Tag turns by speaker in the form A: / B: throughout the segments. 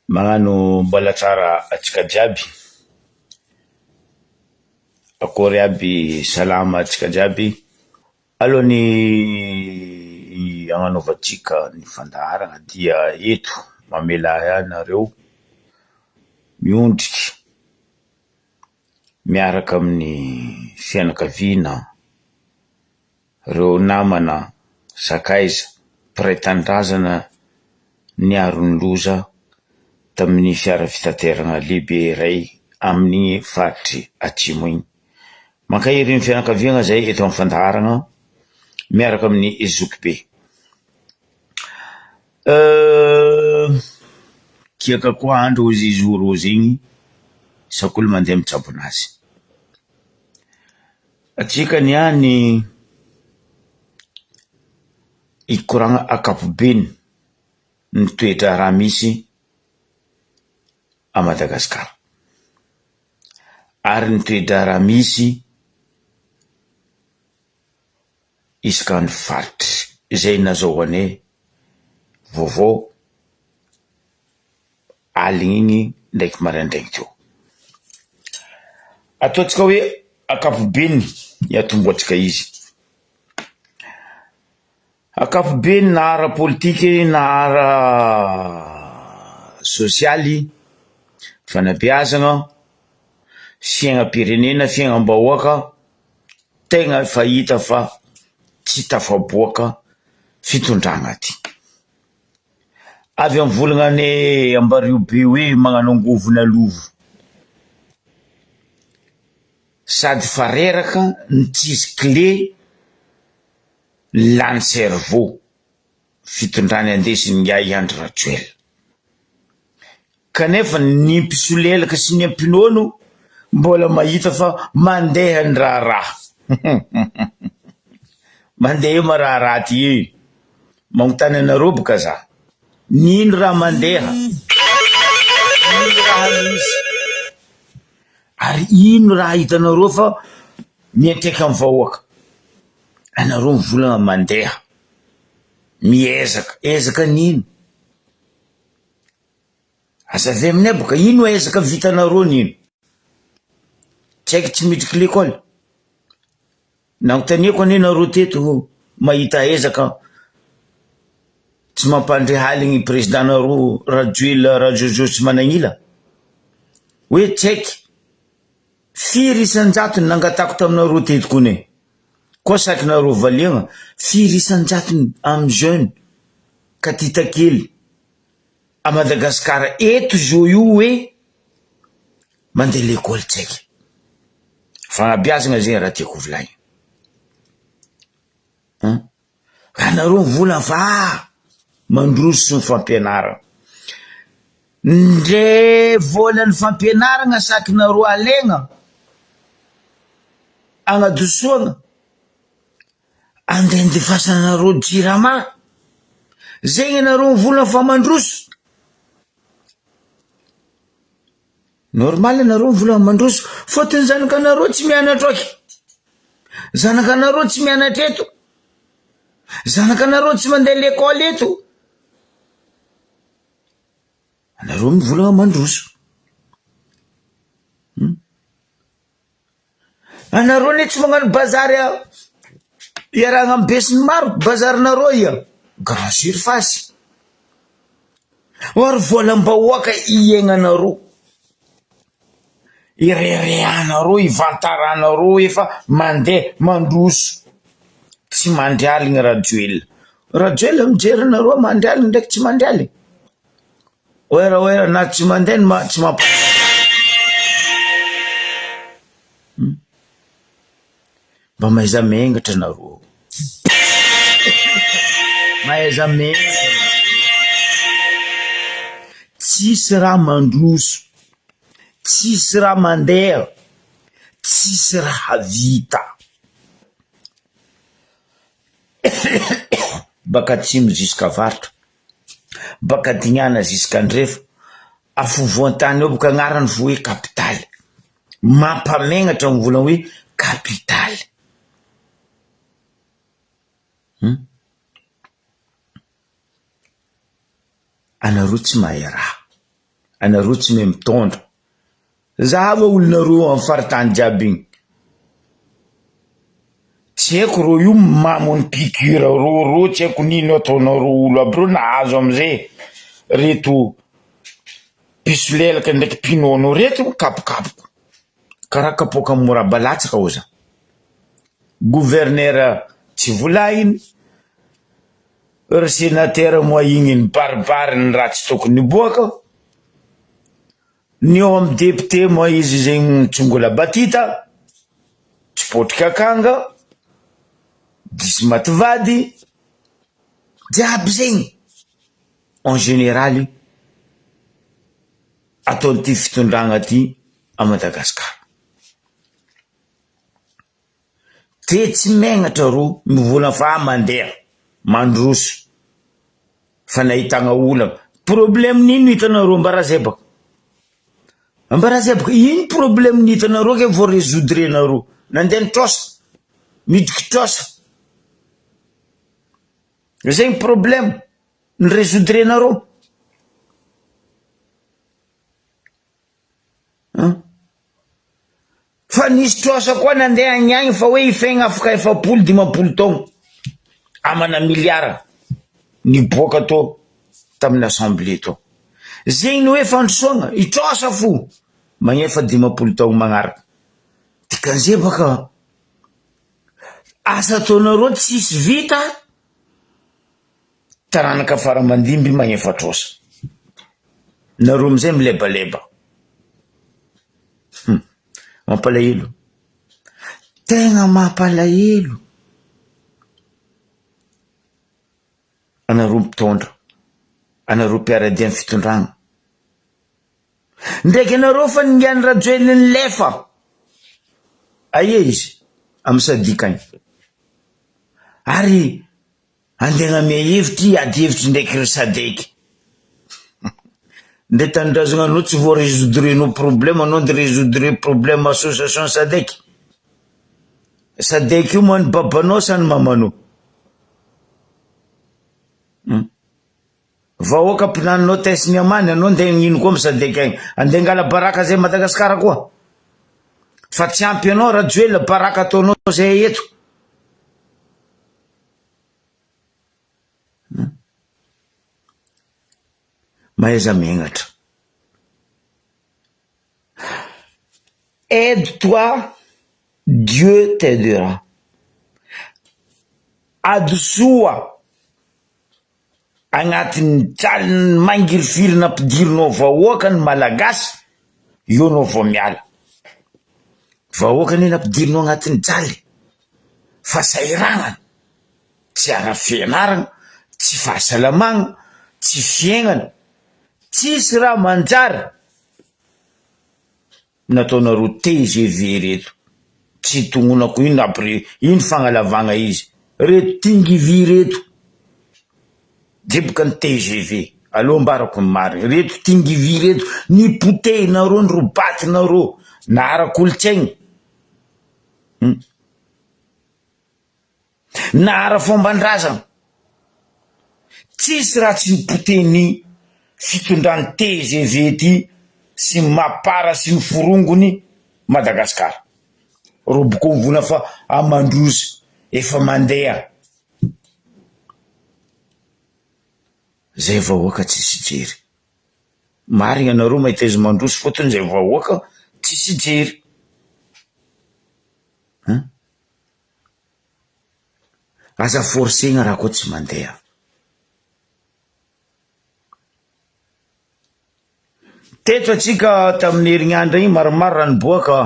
A: Magnano mbola tsara antsika jiaby, akory aby salama antsika jiaby, alohan'ny hagnanaovantsika ny fandaharana dia eto mamela ahy nareo miondriky miaraka amin'ny fianakaviana. Reo namana, sakaiza, mpiray tanindrazana niaro ny loza tamin'ny fiara fitaterana lehibe iray amin'ny faritry Atsimo iny. Mankahery ny fianakaviana zay eto amin'ny fandaharana miaraka amin'ny zokibe. Kiaka koa andro hozy izy io rozy igny, sakoly mandeha mitsabo anazy. Antsika niany hikoragna ankapobeny ny toe-draharaha misy à Madagasikara ary ny toe-draharaha misy isaka ny faritry izay nazahoanay vaovao aligny igny ndraiky maraindraigny teo. Ataontsika hoe ankapobeny ny atombohantsika izy, ankapobeny na ara-politiky na ara-sosialy, fanabeazana, fiaignam-pirenena, fiaignam-bahoaka, tegna efa hita fa tsy tafaboaka fitondragna ty. Avy amin'ny volagna any Ambariho be hoe magnano angovona lovo. Sady fa reraka no tsisy clé lany cerveau fitondrany andesin'ingahy Andry Rajoelina. Kanefa ny mpisolelaka sy ny mpinono mbola mahita fa mandeha ny raharaha. Mandeha eo ma raharaha ty e! Magnontany anareo boka za. Nino raha mandeha? Ino raha misy? Ary ino raha hitanareo fa miantraika amin'ny vahoaka? Anareo mivolagna mandeha, miezaka, ezaka n'ino? Aza avy aminay boka, ino ezaka vitanareo n'ino? Tsy haiko tsy midriky lekôly. Nanontaniako anie nareo teto mahita ezaka tsy mampandre haligny président nareo Rajoelina Rajojo tsy managnila hoe tsy haiky firy isan-jatony nangatako taminareo teto kony e koa saky nareo valiagna firy isan-jatony amy jeune katita kely a Madagascar eto zao io hoe mandeha lekôly tsaiky. Fanabeazana zegny raha tiako volagnina an! Anareo mivolagna fa ah! Mandroso ny fampianarana, ndre vôlan'ny fampianarana sakinareo alaigna agnadosoagna andeha andefasanareo jirama, zegny anareo mivolagna fa mandroso. Normal nareo mivolagna mandroso fôtony zanakanareo tsy mianatra aky, zanakanareo tsy mianatra eto, zanakanareo tsy mandeha lekôly eto, anareo mivolagna mandroso, hum. Anareo anie tsy magnano bazary iarahana amin'ny besinimaro bazarinareo ia, grand surface, or volam-bahoaka iaignanareo, ireharehanareo, ivantaranareo efa mandeha mandroso, tsy mandry aligny Rajoelina, Rajoelina mijery anareo mandry aligny ndraiky tsy mandry aligny. Oera oera na tsy mandeha ny tsy mamp Mba mahaiza mengatra nareo. Mahaiza mengatra. Tsisy raha mandroso, tsisy raha mandeha, tsisy raha vita. Baka atsimo jusqu'avaratra. Baka Dignana jusqu'Andrefa, afovoan-tany eo boka agnarany fo hoe capitale, mampamenatra mivolagna hoe capitale hum, anareo tsy mahay raha. Anareo tsy mahay mitondra. Zahava olonareo am faritany jiaby igny. Tsy haiko reo io mamo ny piqûre reo reo tsy haiko nino ataonareo olo aby reo nahazo amizay reto mpisolelaka ndraiky mpinono reto mikapokapoka karaha kapoaka moraba latsaka oza. Gouverneur tsy volahiny, ry sénateur moa igny nibaribary ny raha tsy tokony hiboaka. Ny eo amin'ny député moa izy zegny tsy mbola batita, tsy potriky akanga, diso maty vady, jiaby zegny en général ataon'ity fitondragna ty à Madagascar. De tsy megnatra ro mivolagna fa ah mandeha, mandroso fa nahitagna olagna, problème n'ino hitanareo ambarazebaka, ambarazebaka ino problème ny hitanareo ke vao resoudre nareo, nandeha nitrosa, midriky trosa, zegny problème ny resoudre nareo. An! Fa nisy trosa koa nandeha agny agny fa hoe hifegna afaka 40 50 taogno amana miliara niboaka tô tamin'ny assemblée tô. Zegny ny hoe fandrosoagna, hitrosa fo magnefa 50 taogno magnaraka. Dikan'izay baka asa ataonareo tsisy vita. Taranaka fara aman-dimby magnefa trosa. Nareo amizay milebaleba. Hum! Mampalahelo. Tegna mampalahelo. Anareo mpitondra, anareo mpiara-dia amin'ny fitondrana. Ndraiky anareo fa ningan'i Rajoelina nilefa. Aia izy? Amin'ny Sadc agny. Ary Andeha agnamia hevitry hiady hevitry ndraiky ry sadec. Ndre tanindrazagna anao tsy voa resoudre nao problème anao nde resoudre problème association sadec. Sadec io moa ny babanao sa ny mamanao? Hum. Vahoaka mpinaninao test ny amany anao nde hagnino koa am sadec agny. Andeha angala baraka zay Madagascar koa. Fa tsy ampy anao Rajoelina baraka ataonao zay eto. Mahaiza megnatra. Aide toi, Dieu t'aidera. Adosoa agnatin'ny jalin'ny mangirifiry nampidirinao vahoaka ny Malagasy, eo anao vao miala. Vahoaka anie nampidirinao agnatin'ny jaly, fahasahiranana, tsy ara-fianarana, tsy fahasalamagna, tsy fiaignana, tsisy raha manjary. Nataonareo tgv reto tsy tognonako ino aby re ino fagnalavagna izy reto tgv reto deboka ny tgv aleo ambarako ny marigny reto tgv reto ny potehinareo ny robatinareo na ara-kolontsaigny Na ara-fomban-drazana, tsisy raha tsy nopotehin'ny fitondran'ny tgv ty sy ny mapar sy ny forongony Madagascar. Roboko mivona fa amandrozy efa mandeha. Zay vahoaka tsisy jery. Marigna nareo mahita izy mandroso fôtony zay vahoaka tsisy jery. Hein? Aza forcegna raha koa tsy mandeha. Teto antsika tamin'ny herignandro igny maromaro raha niboaka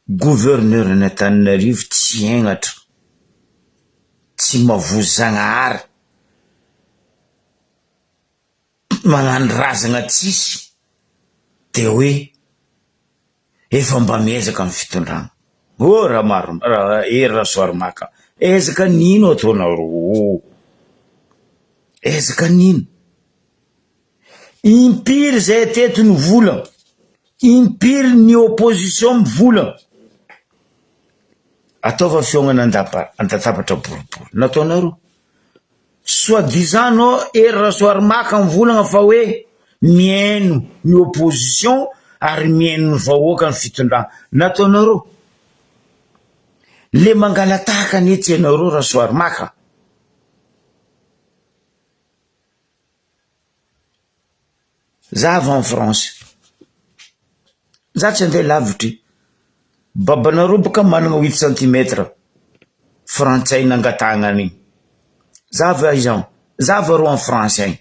A: gouverneur an'Antananarivo tsy hegnatra, tsy mavozo Zagnahary, magnano razagna tsisy de hoe Efa mba miezaka ny fitondrana. Oh Ramaro Hery Rasoarimaka, ezaka n'ino ataonareo? Ezaka n'ino? Impiry zay teto ny vola, impiry ny opposition mivola. Ataova fihaonana an-dapa, an-databatra boribory. Nataonareo. Soit disant anao Hery Rasoarimaka mivolagna fa hoe mihaino ny opposition ary mihaino ny vahoaka ny fitondrana. Nataonareo le mangalatahaka anie tsy hainareo Rasoarimaka. Za avy en France, za tsy andeha lavitry, babanareo boka manana huit centimètre frantsay nangatahana an'igny, za avy aiza, za avy arô en France agny,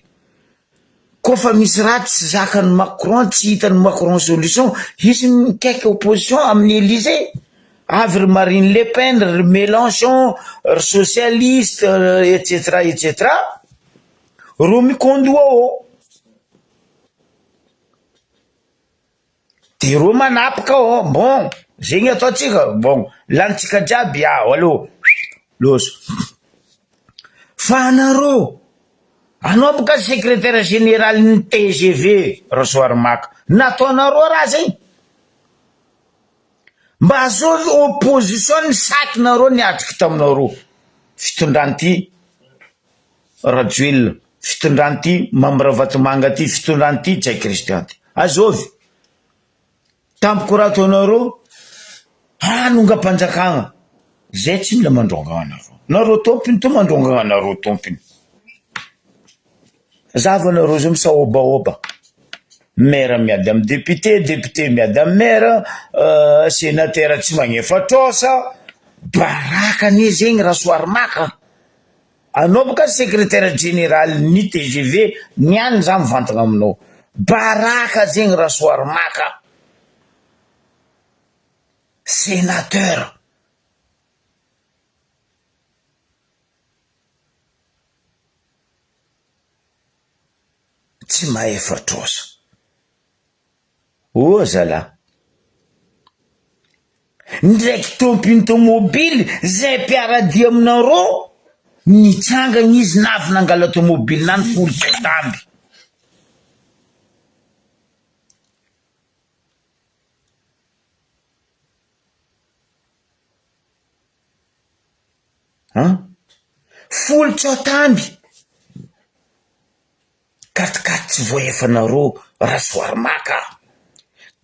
A: kôfa misy raha tsy zakan'i Macron tsy hitan'i Macron solution, izy mikaiky opposition amin'ny Elysée, avy ry Marine Le Pen, ry Melenchon, ry socialiste, et cetera et cetera. Reo mikondoa ô! De reo manapaka ô! Bon, zegny ataontsika, bon, lanintsika jiaby ah, allo, loso. Fa anareo, anao boka secrétaire général ny tgv Rasoarimaka, nataonareo raha zegny? Mba azovy opposition ny sakinareo niatriky taminareo fitondran'ity Rajoelina, fitondran'ity Mamy Ravatomanga ty, fitondran'ity Ntsay Christian ty. Azovy tampoko raha ataonareo hanongam-panjakana, zay tsy mila mandrongana anareo, nareo tompony to mandrongana anareo tompony. Zava anareo zao misaobaoba, maire miady amy député, député miady amy maire, sénateur tsy magnefa trosa, baraka anie zegny Rasoarimaka. Anao boka secretaire général ny tgv niany za mivantagna aminao baraka zegny Rasoarimaka sénateur. Tsy mahefa trosa. Oh zalah. Ndraiky tompony tomobily zay mpiaradia aminareo nitsangana izy navy nangala tomobily nany folo septamby. An! Folo tsaotamby! Katikaty tsy voaefanareo Rasoarimaka a!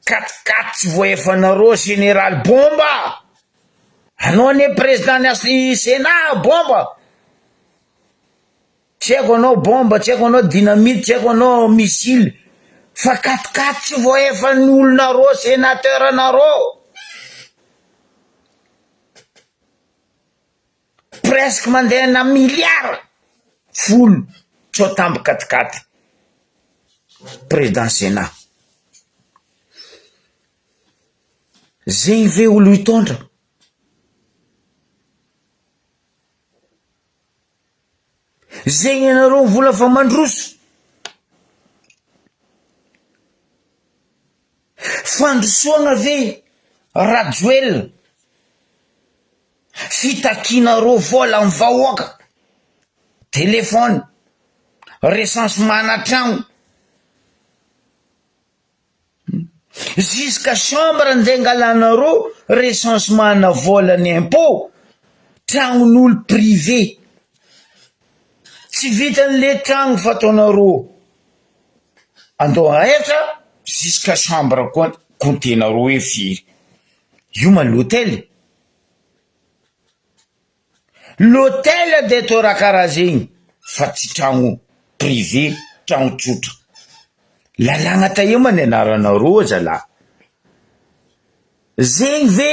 A: Katikaty tsy voaefanareo Général Bomba a! Anao anie président ny as- Sénat Bomba! Tsy haiko anao bomba, tsy haiko anao dynamite, tsy haiko anao missile, fa katikaty tsy voaefan'ny olonareo sénateur nareo! Presque mandeha na milliard folo tsoatamby katikaty président sénat. Zegny ve olo hitondra? Zegny anareo vola fa mandroso? Fandrosoagna ve Rajoelina? Fitakianareo vola am vahoaka, téléphone, recensement na tragno, jusqu'à chambre nde angalanareo recensement na vola ny impot, tragnon'olo privé, tsy vitan'le tragno fataonareo andao hetra jusqu'à chambre koa comptenareo hoe firy, io ma l'hôtel. L'hôtel de atao raha karaha zegny fa tsy tragno privé, tragno tsotra. Lalàgna taia ma nianaranareo zalahy? Zegny ve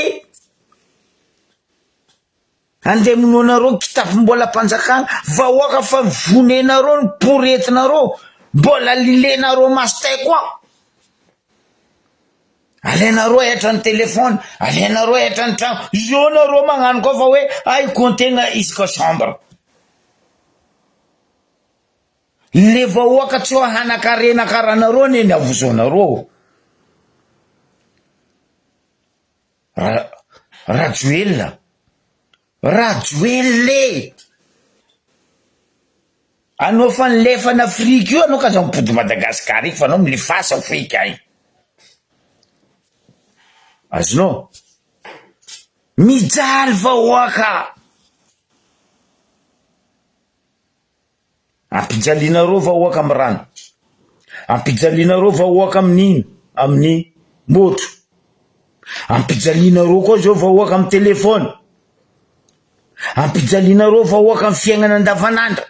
A: andeha hamonoanareo kitapom-bolam-panjakana, vahoaka fa vonenareo ny poretinareo, mbola lilenareo masotay koa. Alainareo hetra ny téléphone, alainareo hetra ny trano, zao nareo magnano koa fa hoe hay compter-na isaka chambre. Le vahoaka tsy ho hanan-karena karaha anareo anie ny avozoanareo. Ra- Rajoelina, Rajoelina e! Anao fa nilefa any Afrika io anao ka aza mipody Madagascar eky fa anao milefasa Afrika agny. Azonao? Mijaly vahoaka. Ampijalianareo vahoaka amin'ny rano, ampijalianareo vahoaka amin'ino, amin'ny môtro, ampijalianareo koa zao vahoaka amin'ny telefôna, ampijalianareo vahoaka amin'ny fiainana andavanandro.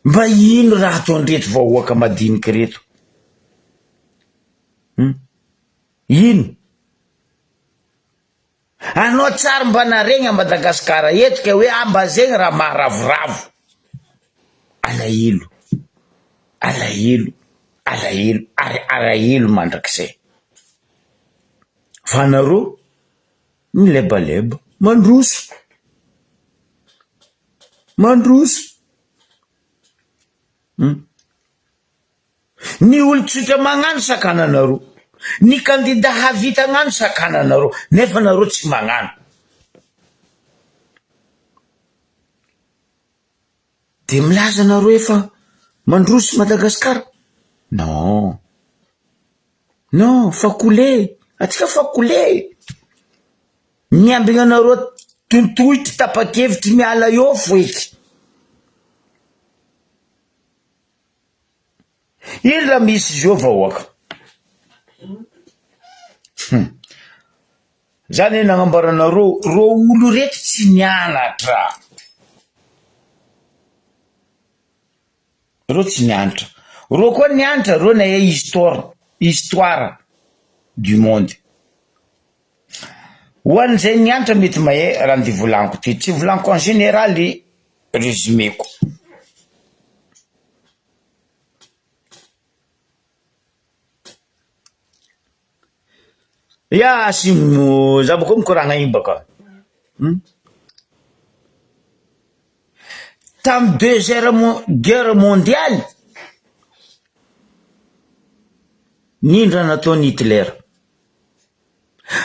A: Mba ino raha ataon'ireto vahoaka madiniky reto? Hum? Ino? Anao tsary mba naregny a Madagascar eto ke hoe ah mba zegny raha maharavoravo. Alahelo, alahelo, alahelo ary alahelo mandrakizay. Fa anareo milebaleba, mandroso, mandroso. Hum. Ny olon-tsotra magnano sakananareo, ny kandida hahavita hagnano sakananareo, nefa nareo tsy magnano. De milaza nareo efa mandroso Madagascar? Non, non, fa coulé, atsika fa coulé. Miambigna anareo tontohitry tapa-kevitry miala eo foeky. Ino raha misy izy eo vahoaka? Hum. Zany e nagnamboaranareo reo olo reto tsy nianatra. Reo tsy nianatra. Reo koa nianatra reo nahay histoire histoire du monde. Ho an'izay nianatra mety mahay raha ndeha volaniko ty, tsy volaniko en général résumé-ko. Ya asimo za bôka mikoragna igny bôka hum tamy deuxière mon- guerre mondiale nino raha nataon'i Hitler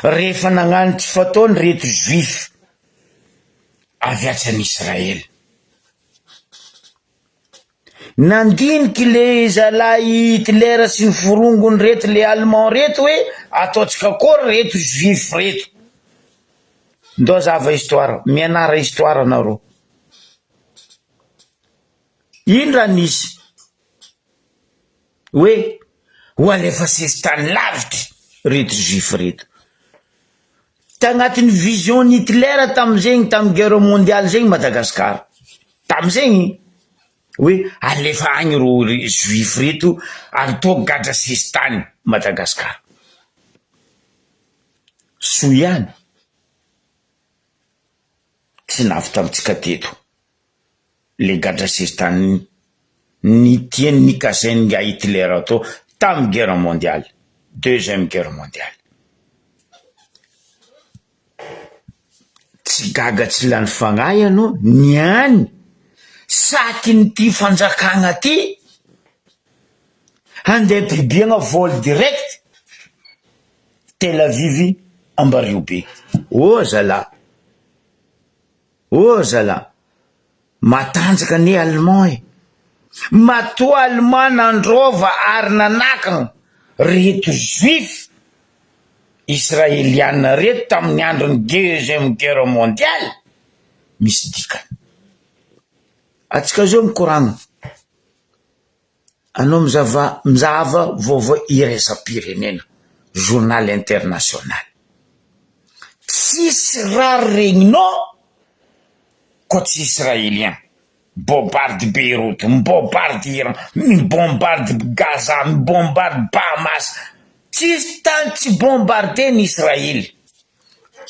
A: rehefa nagnano tsy fataony reto juif avy atsy any Israel. Nandiniky le zalahy Hitler sy ny forongony reto le allemand reto hoe ataontsika akory reto juif reto. Ndao zava histoire, mianara histoire nareo. Ino raha nisy? Hoe ho alefa sesitany lavitry reto juif reto. Tagnatin'ny vision-n'i Hitler tamizegny tamy guerre mondiale zegny Madagascar, tamizegny hoe alefa agny reo juif reto atao gadra sesitany Madagascar. Soa ihany tsy navy tamitsika teto le gadra sesitany nitiany nikasain'ingahy Hitler atao tamy guerre mondiale, deuxième guerre mondiale. Tsy gaga tsy lany fagnahy ianao niany sakin'ity fanjakagna ty handeha ampidiagna vol direct Tel Aviv Ambariobe. Oh zalah! Oh zalah! Matanjaka anie allemand e! Matoa allemand nandrova ary nanakana reto juif israeliana reto tamin'ny andron'ny deuxième guerre mondiale, misy dikany. Atsika zao mikoragna. Anao mizava mizahava vaovao iraisam-pirenena, journal international. Tsisy raha regninao koa tsy israelien. Bombarde Beyrouth, mibombarde Iran, mibombarde Gaza, mibombarde Bahamas. Tsisy tany tsy bombarde ny Israely.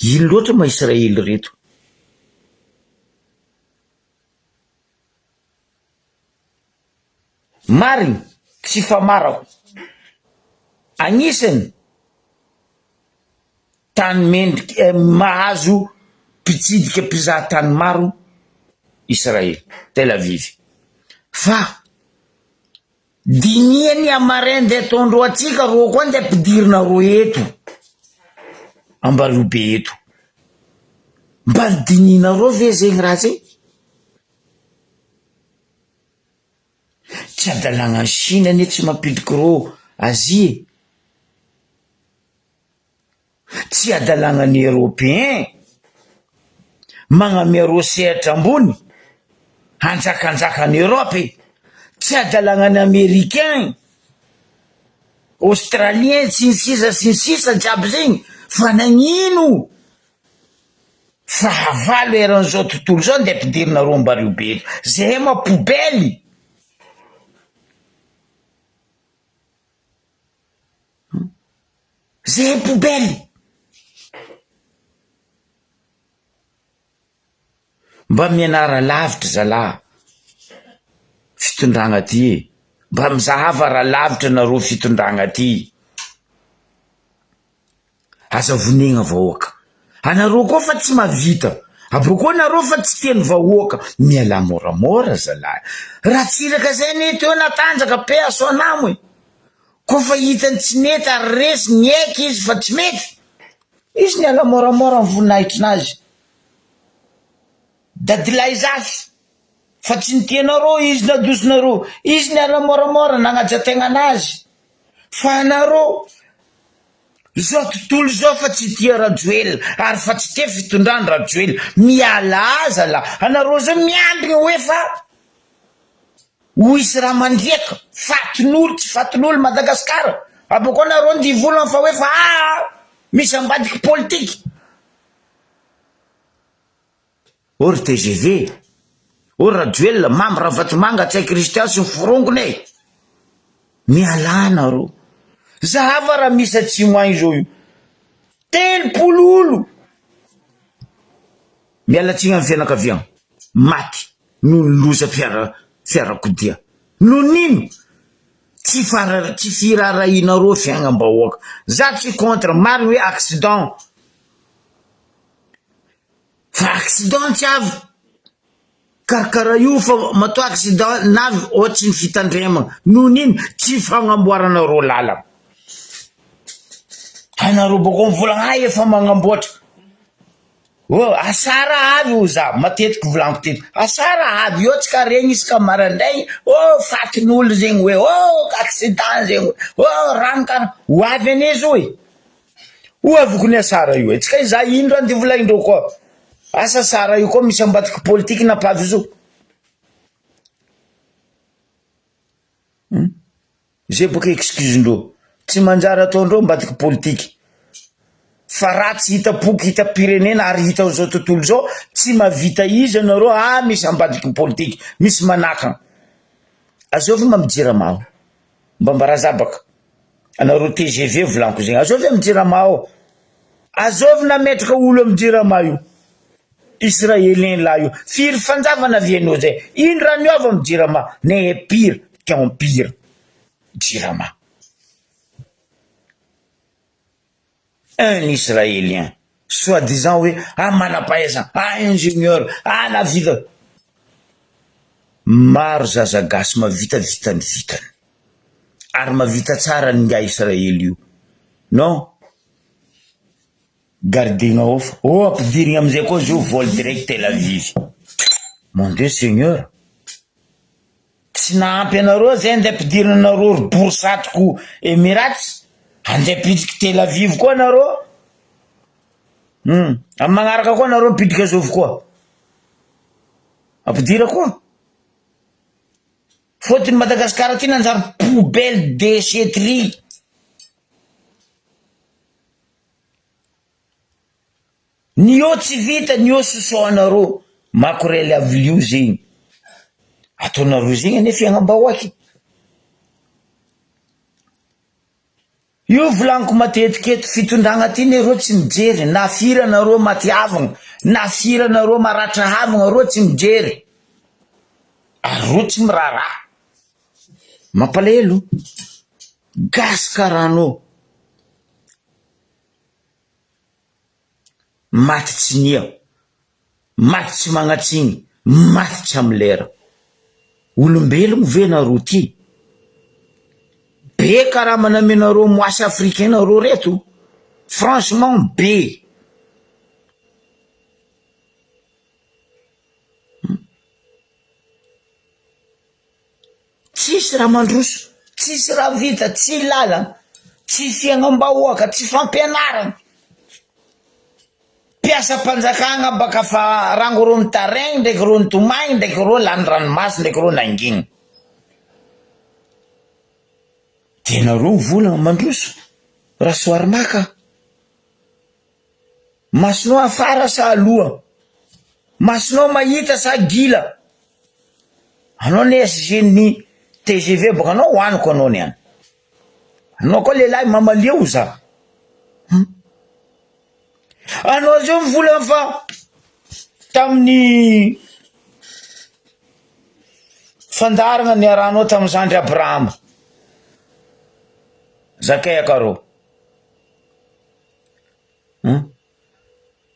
A: Ino loatra ma Israely reto? Marigny, tsy famarako. Agnisany tany mendriky mahazo mpitsidika mpizaha tany maro Israely, Tel Aviv. Fa diniha ny hamaray ndeha ataondreo antsika reo koa ndeha ampidirinareo eto Ambariobe eto. Mba dinihinareo ve zegny raha zegny? Tsy hadalàgna any Chine anie tsy mampidriky rô Asie e! Tsy hadalàgna ny Européen magnamia rô sehatra ambony. Hanjakanjaka any Europe e! Tsy hadalagna ny Americain, Australien sy ny sisa sy ny sisa jiaby zegny fa nagnino fahavalo eran'izao tontolo izao nde ampidirinareo ambario be eto, zahay ma poubelle. Zahay poubelle. Mba mianara lavitra zalah fitondragna ty e, mba mizahava raha lavitra nareo fitondragna ty, aza vonegna vahoaka, anareo koa fa tsy mahavita, abôkeo nareo fa tsy tian'ny vahoaka, mialà môramôra zalahy, Ratsiraka zay anie teo natanjaka paix à son âme e, kôfa hitany tsy nety ary resy niaiky izy fa tsy mety, izy niala môramôra ny voninahitrinazy. Dadilahy Zafy, fa tsy ny tianareo izy nadosonareo, izy niala moramora nagnaja tegna anazy, fa anareo zao tontolo zao fa tsy tia Rajoelina ary fa tsy tia fitondrany Rajoelina, mialà zalahy, anareo zao miandrigna hoe fa ho hisy raha mandriaka, fatin'olo tsy fatin'olo Madagascar, abôkeo nareo nde hivolagna fa hoe fa aa misy ambadiky politiky. Ô ry tgv, ô ry Rajoelina, Mamy Ravatomanga, Ntsay Christian sy ny forongony e! Mialà nareo. Zahava raha misy atsimo agny zao io. 30 olo! Miala tsiny amin'ny fianakaviagna. Maty noho ny loza fiara fiarakodia. Noho n'ino? Tsy fara tsy firaharahianareo fiaignam-bahoaka. Za tsy contre, marigny hoe accident. Fa accident tsy avy karakara io fa matoa accident navy ohatry ny fitandremana noho ny ino tsy fagnamboaranareo lalana anareo bôko mivolagna ah efa magnamboatra oh asara avy hoy za matetiky volaniko teto asara avy eo tsika regny isaka maraindraigny oh fatin'olo zegny hoe oh accident zegny hoe oh rano kara ho avy anie zao e. Ho avy ko ny asara io e, tsy kay za ino raha ndeha volagnindreo koa, asa asara io koa misy ambadiky politique nampavy izy io, hum zay boka excuse ndreo, tsy manjary ataondreo ambadiky politique, fa raha tsy hitam-poko hitam-pirenena ary hitan'izao tontolo izao tsy mahavita izy anareo ah misy ambadiky politique, misy manakana, azovy mba mijery amao, mba mbarazabaka. Anareo tgv volaniko zegny azovy am jirama ao azovy nametraka olo am jirama io israelien lahy io firy fanjava navianao zay ino raha niova am jirama ne pire qu'empire jirama un israelien soit disant hoe ah manam-pahaizana ah ingénieur ah nahavita maro zaza gasy mahavita vitany vitany ary mahavita tsara ny ingahy israely io non gardena ao fa oh ampidirina amizay koa zio vol direct Tel Aviv mon Dieu seigneur Tsy nahampy anareo zay andeha ampidirina anareo ry bory satroko Emirates, andeha ampidriky Tel Aviv koa anareo, hum, amin'ny magnaraka koa anareo mipidrika zovy koa, ampidira koa, fôtony Madagascar ty nanjary poubelle déchetterie. Ny eo tsy vita ny eo sosoanareo makorely avilio zegny ataonareo zegny anie fiaignam-bahoaky io volaniko matetiky eto fitondragna ty ne reo tsy mijery na firy anareo maty havagna na firy anareo maratra havagna reo tsy mijery ary reo tsy miraharaha mampalahelo gasy karaha anao. Maty tsy nia, maty tsy magnatsiny, maty tsy amy lera. Olombelogno ve nareo ty? Be karama namenareo moasy africain nareo reto, franchement be. Tsisy raha mandroso, tsisy raha vita, tsy lalana, tsy fiaignam-bahoaka, tsy fampianarana. Mpiasam-panjakagna baka fa rango rô nitaraigny ndraiky rô nitomagny ndraiky rô lany ranomaso ndraiky rô nangigny. De nareo mivolagna mandroso Rasoarimaka. Masonao afara sa aloha? Masonao mahita sa gila? Anao ne SG ny tgv boka anao hoaniko anao niany. Anao koa lehilahy mamalia ho za. Hum. Anao zao mivolagna fa tamin'ny fandaharana niarahanao tamin'ny zandry Abrahama. Zakay akarô. Hum.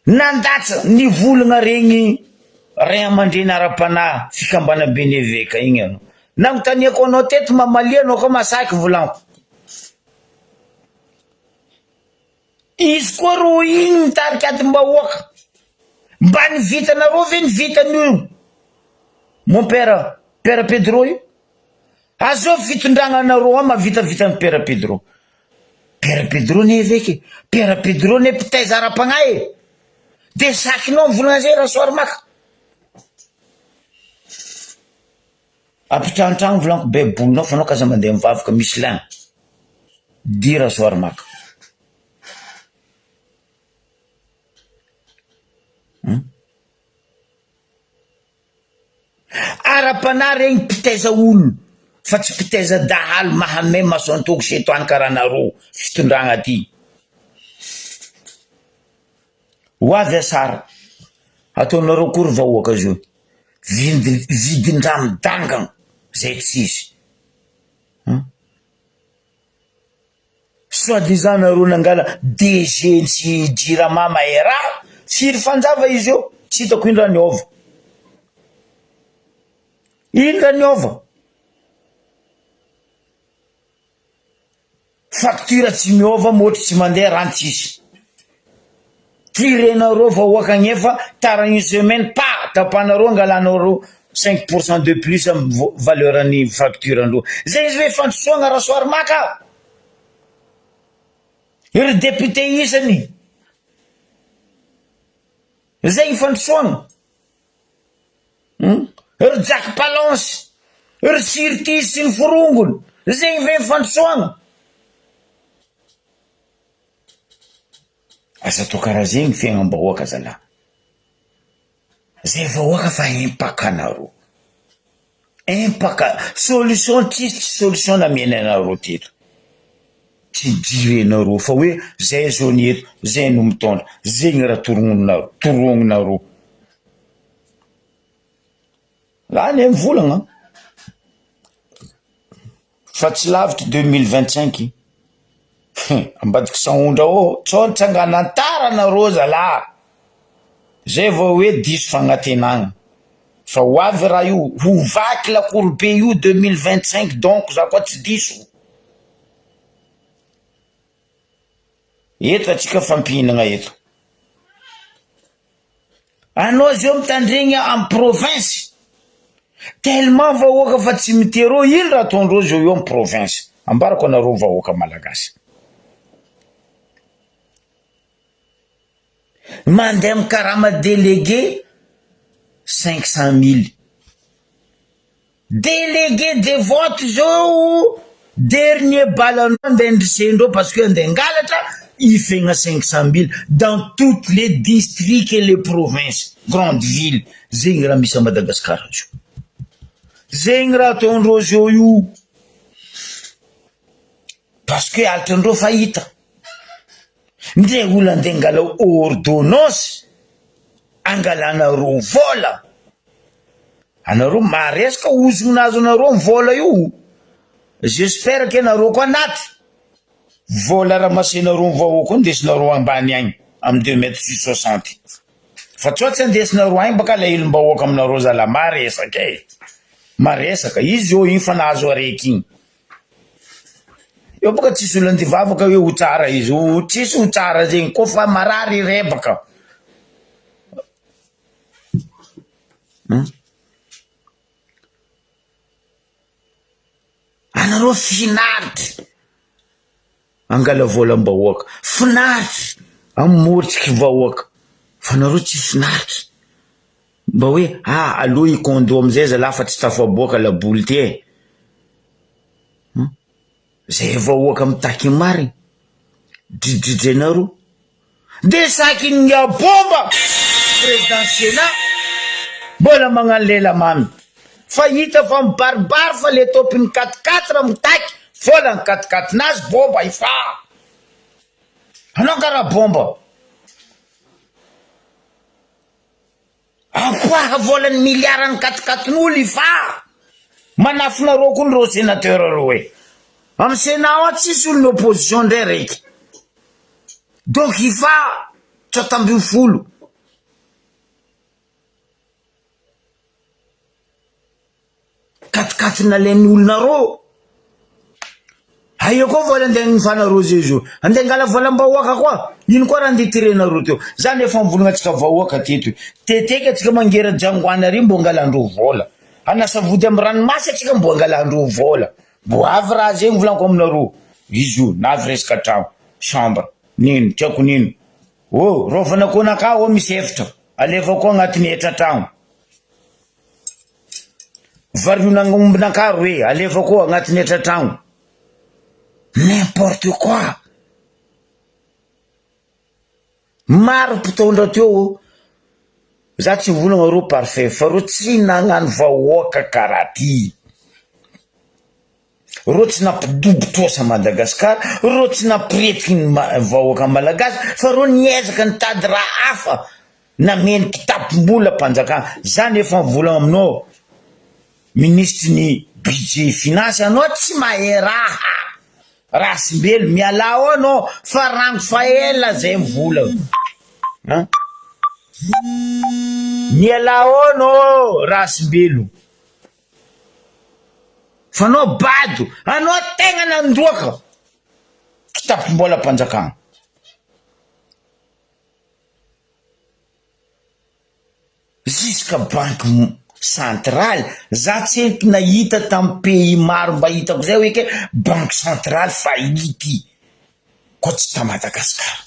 A: Nandatsa ny volagna regny ray aman-dreny ara-panahy fikambanam-ben'ny eveka igny anao. Nagnontaniako anao teto mamalia anao koa masaky volagniko. Izy koa rô igny mitarika adim-bahoaka. Mba ny vitanareo ve ny vitan'io mon père, père Pedro io? Azovy fitondragna anareo ao mahavitavita an'i Père Pedro. Père Pedro anie eveka e, Père Pedro anie mpitaiza ara-pagnahy e! De sakinao mivolagna zay Rasoarimaka. Ampitranotrano volagniko baibolinao fa anao k'aza mandeha mivavaka misy lin. Dit Rasoarimaka. Hum. Ara-panahy regny mpitaiza olona fa tsy mpitaiza dahalo mahamay maso antoko setoany karaha nareo fitondragna ty. Ho avy asara ataonareo akory vahoaka zio vind- vidin-draha midangana zay tsisy. Soit disant nareo nangala DG sy jirama mahay raha, firy fanjava izy eo, tsy hitako ino raha niova, ino raha niova, facture tsy miova, môtro tsy mandeha, rano tsisy, tirenareo vahoaka agnefa tara une semaine pa tapahanareo angalanareo cinq pour cent de plus amy valeur ny facture ndreo, zay izy hoe fandrosoagna Rasoarimaka. Ry député isany, zay ny fandrosoana, hum, ry Jack Palance, ry Sirtis sy ny forongony, zegny ve ny fandrosoana? Aza atao karaha zegny fiaignam-bahoaka zalahy. Zay vahoaka fa empaka anareo, empaka, solution tsisy tsy solution namena anareo teto, tsy jerenareo fa hoe zay zao ny eto, zay no mitondra, zegny raha torognonareo, torognonareo. Za anie mivolagna fa tsy lavitry 2025 ambadiky sahondra ao tsao nitsanganantara nareo zalah zay vao hoe diso fagnatenagna fa ho avy raha io ho vaky lakoro be io 2025 donc za koa tsy diso eto atsika fampihinagna eto Anao zao mitandregny am province tellement vahoaka fa tsy mitia reo ino raha ataondreo zao eo am province ambarako anareo vahoaka malagasy mandeha mikarama délégué 500 mille Délégué de vote zao dernier balle andeha ndrisendreo parce que andeha hangalatra hifegna 500 mille dans toutes les districts et les provinces grande ville zegny raha misy à Madagascar zao zegny raha ataondreo zao io parce que alitrandreo fa hita ndre olo andeha angala ordonnance angalanareo vola Anareo maresaka ozogna azonareo ny vola io, j'espère que nareo koa anaty vola ramasenareo ny vahoaka io ndesinareo ambany agny amy deux mètres sur soixante fa tsao tsy andesinareo agny baka alahelom-bahoaka aminareo zala maresaka e, maresaka izy zao igny fa nahazo araiky igny, eo baka tsisy olo andeha hivavaka hoe ho tsara izy, ho tsisy ho tsara zegny kôfa marary rebaka. Hum. Anareo finaritry angala volam-bahoaka, finaritry amoritsiky vahoaka. Fa nareo tsy finaritra. Mba hoe ah aleo i condo amizay zalah fa tsy tafaboaka laboly ty e. Zay vahoaka mitaky ny marina. Dridridrenareo. De saky ny bomba président sénat mbola magnano lela mamy. Fa hita fa mibaribary fa le topiny quatre quatre mitaky vola ny quatre quatre nazy bomba efa. Anao karaha bomba. Ampoaha volan'ny milliard ny katikatin'olo i fa manafinareo koa reo sénateur reo e. Am sénat ao tsisy olon'ny opposition ndray raiky. Donc i fa 13. Katikaty nalain'ny olona rô. Aia koa vola andeha agnifanareo zay izy io. Andeha angala volam-bahoaka koa. Ino koa raha andeha tirenareo teo. Zany efa mivolagna antsika vahoaka teto. Teteky antsika mangera jangoana ary mbo angalandreo vola. Hanasa vody amy ranomasy antsika mbo angalandreo vola. Mbo avy raha zegny volaniko aminareo. Izy io na avy resaka tragno, chambre, nino, tsy haiko nino. Oh, rovan'akohonakahy ô misy efitra. Alefa koa agnatin'ny hetra-tragno. Varion'agnombin'ankaro hoe alefa koa agnatin'ny hetra-tragno. N'importe quoi! Maro mpitondra teo, za tsy mivolagna reo parfait fa reo tsy nagnano vahoaka karaha ty. Reo tsy nampidobo trosa Madagascar, reo tsy nampiretiky ny vahoaka malagasy fa reo niezaka nitady raha hafa nameno kitapom-bolam-panjakana. Za nefa mivolagna aminao minisitry ny budget finance anao tsy mahay raha, rasimbelo mialà ao anao fa rango fa ela zay mivolagna an, mialà ao anao rasimbelo. Fa anao bado, anao tegna nandoaka kitapom-bolam-panjakana. Jusqu'à banque centrale, za tsy haiko nahita tamin'ny pays maro mba hitako zay hoe ke banque centrale faillite koa tsy ta Madagascar.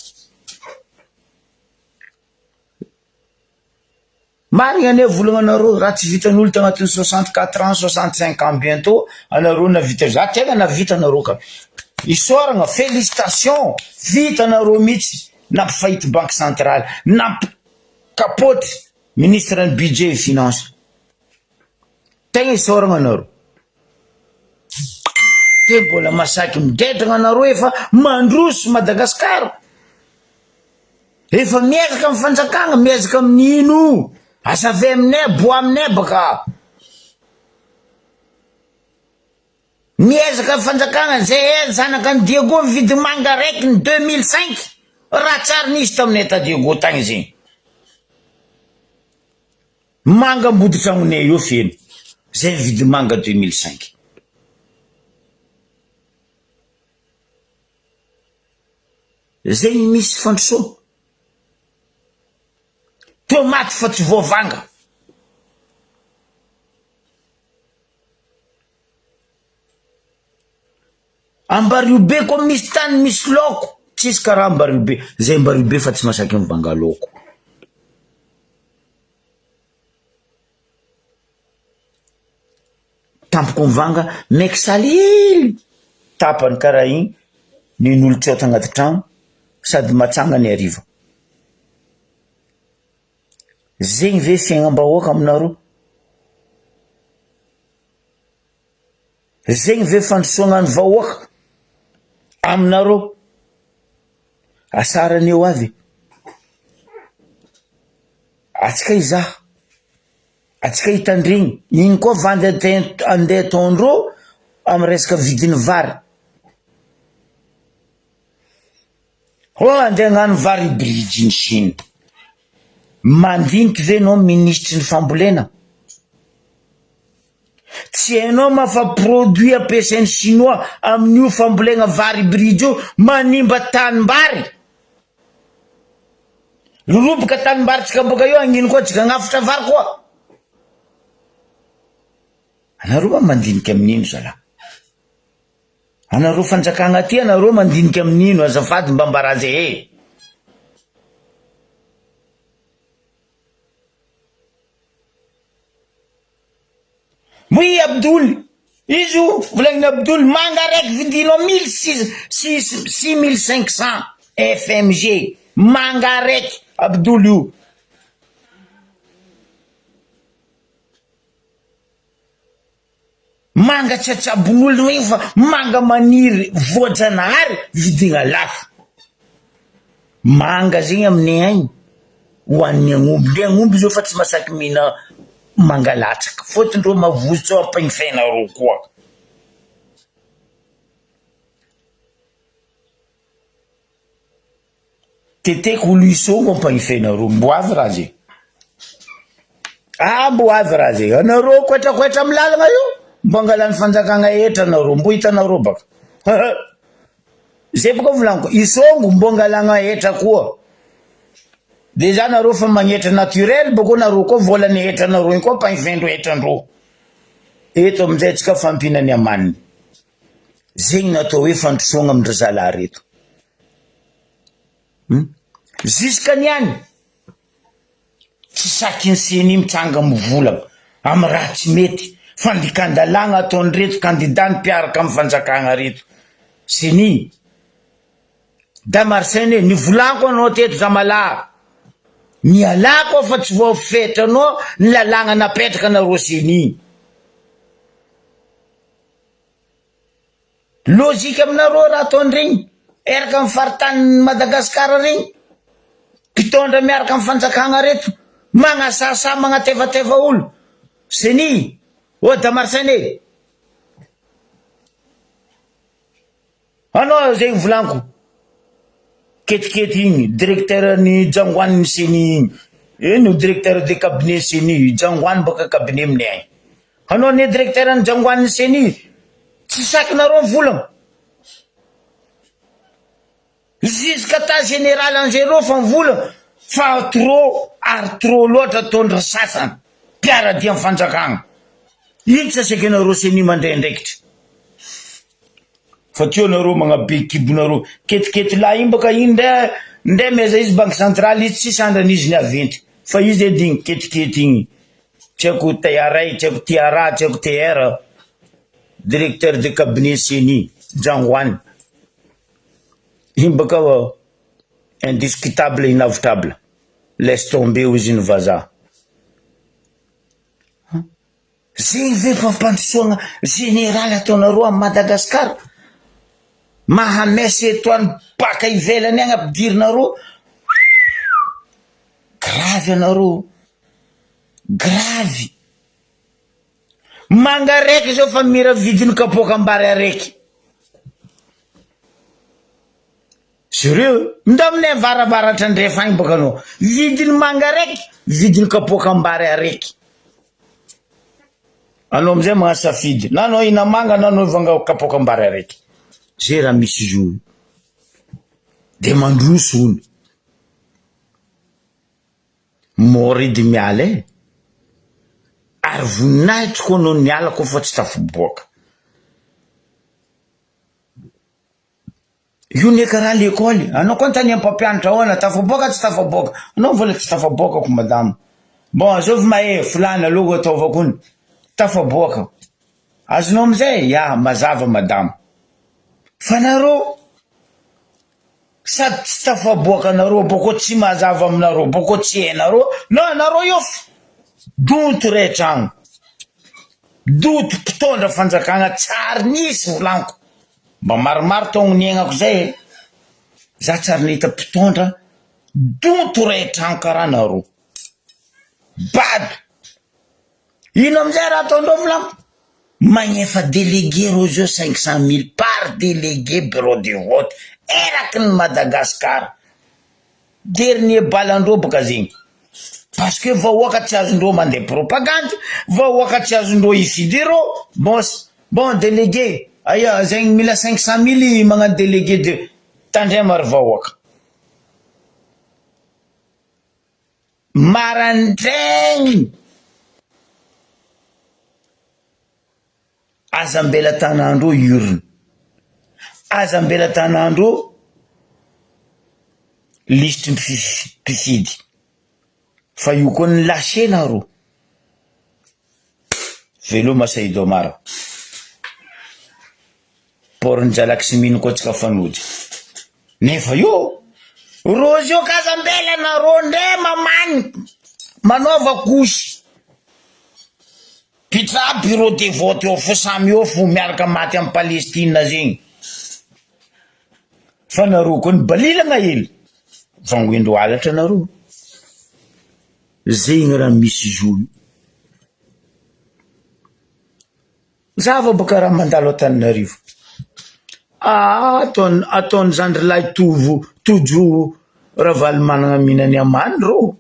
A: Marigna anie volagnanareo raha tsy vitan'olo tagnatin'ny 64 ans 65 ans bientôt anareo navita za tegna navita anareo ka isaoragna félicitation vitanareo mihitsy nampifahity banque centrale nampikapoty ministre ny budget et finance tegna isaoragna anareo de mbola masaky midedragna anareo efa mandroso Madagascar. Efa miezaka amin'ny fanjakana, miezaka amin'ny ino? Asa avy aminay, boa aminay baka. Miezaka ny fanjakana, zay zanaka an'i Diego mividy manga raiky ny 2005, raha tsary nisy taminay ta Diego tagny zegny. Manga ambody tragnonay eo feno, zay mividy manga 2005. Zay ny misy fandrosoana. Tomaty fa tsy voavanga. Ambariobe koa misy tany misy laoko, tsisy karaha Ambariobe, zay Ambariobe fa tsy masaky mivanga laoko. Tampoko mivanga maiky salily tapany karaha igny nen'olo tsôta agnaty tragno sady matsanga ny hariva. Zegny ve fiaignam-bahoaka aminareo? Zegny ve fandrosoagna ny vahoaka aminareo? Asara anie ho avy e! Atsika hizaha. Atsika hitandregny, ino koa vandy andeha ataondreo amy resaka vidin'ny vary, oh andeha hagnano vary hybride ny Chine, mandiniky ve anao minisitry ny fambolena? Tsy hainao ma fa produit ampiasain'ny chinois amin'io fambolena vary hybride io manimba tanimbary? Loloboka tanimbary tsika boka eo agnino koa tsika agnafitra vary koa. Anareo ma mandinika amin'ino zalahy? Anareo fanjakagna aty anareo mandinika amin'ino azafady mba ambara zay e. Oui Abdoul, izy io volagniny Abdoul, manga araiky vidinao mille six six 6500 FMG, manga araiky Abdoul io. Manga tsy atsabon'olona io fa manga maniry voajanahary vidiana lafo. Manga zegny aminay agny hoanigny agnomby, ndre agnomby zao fa tsy masaky mihina manga latsaka fôtony reo mavozo tsao ampagnifainareo koa. Teteko olo isongo ampagnifenareo mbo avy raha zay ah mbo avy raha zay anareo koetrakoetra amy lalagna io mbo angalany fanjakagna hetra anareo mbo hitanareo baka zay boka volaniko isongo mbo angalagna hetra koa dejà nareo fa magnetra naturel bako nareo koa volany hetranareo iny koa ampagnifendreo hetrandreo eto amizay tsika fampinany amaniny zegny natao hoe fandrosoagna amindry zalahy reto. Hum jusque niany tsy saky ny ceni mitsanga mivolagna amy raha tsy mety fandikan-dalàgna ataon'ireto candidat ny mpiaraka amy fanjakagna reto ceni Damarcene e nivolagno anao teto zamalahy mialà koa fa tsy voafetranao ny lalàgna napetraka nareo ceni. Logique aminareo raha ataondregny eraka am faritanin'i Madagascar regny mpitondra miaraka am fanjakagna reto magnasasa magnatevateva olo ceni oh Damarcene e anao zegny volaniko ketikety igny directeur ny jangoaniny ceni igny ino directeur de cabinet ceni jangoany baka cabinet aminay agny anao anie directeur ny jangoaniny ceni Tsy sakinareo ny volana. Jusqu'à ta général Angelo fa ny vola fa trop ary trop loatra ataondry sasany mpiaradia am fanjakagna. Ino tsy asekenareo ceni mandray andraikitra. Fa teo nareo magnabe kibonareo. Ketikety lahy iny baka iny ndray ndray maiza izy banque centrale izy tsisy andrany izy niaventy fa izy edy igny ketikety igny. Tsy haiko TRA, tsy haiko TRA, tsy haiko TR. Directeur de cabinet ceni, Jangoany. Iny baka indiscutable inavotable. Laisse tomber hozy ny vazaha. Zegny ve fampandrosoagna général ataonareo à Madagascar? Mahamesy etoany baka ivelany agny ampidirinareo. Grave anareo. Grave. Manga araiky zao fa mira vidiny kapoakam-bary araiky. Sérieux? Ndao aminay avaravaratra andrefa agny bôka anao. Vidiny manga araiky, vidiny kapoakam-bary araiky. Anao amizay mahasafidy, na anao hihina manga na anao hivanga kapoakam-bary araiky. Zay raha misy izy io. De mandroso hono. Mort edy miala e! Ary voninahitro koa anao niala koa fa tsy tafiboaka. Io ne karaha lekôly, anao koa anontanian'ny mpampianatra ahoana tafaboaka tsy tafaboaka, anao mbola tsy tafaboaka ko madama, bon azovy mahay filana aloha ataovako ony, tafaboaka, azonao amizay? Ya mazava madama, fa nareo. Sady tsy tafaboaka nareo boko tsy mazava aminareo boko tsy hainareo non nareo io donto re tragno donto mpitondra fanjakagna tsary nisy volaniko mba maromaro taogno niaignako zay e za tsary nahita mpitondra donto re tragno karaha nareo bado Ino amizay raha ataondreo volako? Magnefa délégué reo zao 500 mille par délégué bureau de vote eraky ny Madagascar. Dernier balandreo boka zegny. Parce que vahoaka tsy azondreo mandeha propagande, vahoaka tsy azondreo hifidy reo, bon bon délégué, aia zegny mila 500 mille magnano délégué de tandrema ry vahoaka. Marandraigny aza ambela tanandreo urne, aza ambela tanandreo lisitry ny mpifidy fa io koa ny lâcher nareo. Veloma Saïd Omar. Port-n'i Jalaximino koa tsika fanojy. Nefa io Rozy io k'aza ambela nareo ndray mamany manaova kosy. Pitra bureau de vote eo fo samy eo fo miaraka maty am Palestine zegny. Fa nareo koa nibalilagna hely. Vangoendro halatra nareo. Zegny raha misy zo io. Zava boka raha mandalo Antananarivo. Ah ataon ataon'ny zandrilahy Tovo Tojo Ravalomanana mihinany amany rô.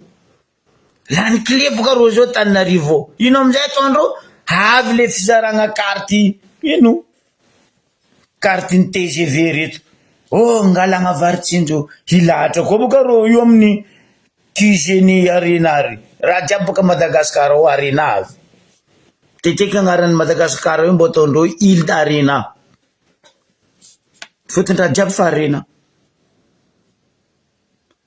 A: Lany clé boka rô zao Antananarivo ao. Ino amizay ataondreo? Avy le fizaragna carte ino? Carte ny TGV reto. Oh ngalagna vary tsinjo hilahatra koa boka rô io amin'ny QG-n'ny Arena ary. Raha jiaby boka Madagascar ao Arena avy. Teteky agnaran'i Madagascar io mbô ataondreo Ile Arena. Fôtony raha jiaby fa Arena.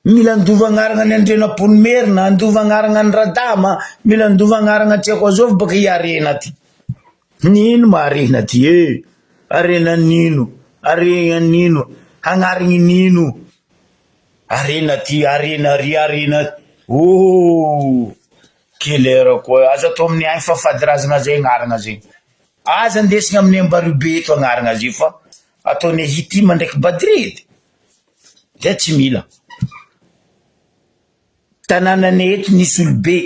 A: Mila andova agnarana ny Andrianampoinimerina, andova agnarana ny Radama, mila andova agnarana tsy haiko azovy baka i harena ty. Nino ma harena ty e? Harena nino? Harena nino? Agnariny nino? Harena ty, harena ry, harena oh! Quelle koa, aza atao amin'ny agny fa fadirazana zay agnarana zay. Aza andesina amin'ny Ambaribe eto agnarana zay fa ataonay hitima ndraiky Badredy. Zay tsy mila. Tanànanay eto nisy olobe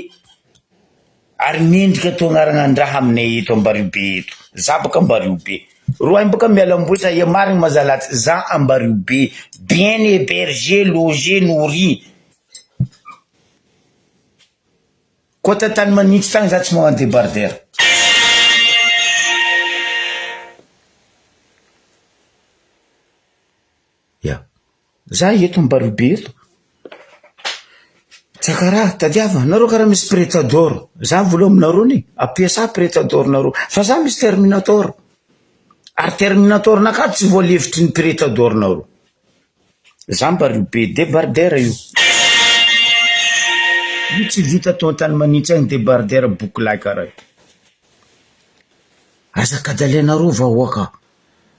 A: ary mendrika atao agnarana an-draha aminay eto Ambariobe eto. Za baka Ambariobe. Roahy baka miala ambohitra aia marigny ma zalahy ty, za Ambariobe, bien hebergé, logé, nourri. Koa tantany manintsy tagny za tsy magnano debardeur. Ya. Za eto Ambarobe eto. Tsakaraha, tadiava, nareo karaha misy pretador. Za vola aminareo anie, ampiasa pretador nareo. Fa za misy terminator. Ary terminator nakahy tsy voalefitry ny pretador nareo. Za Ambarobe, debardeur io. Io tsy vita atao an-tany manintsy agny debardeur bokolahy karaha io. Aza kadalainareo vahoaka.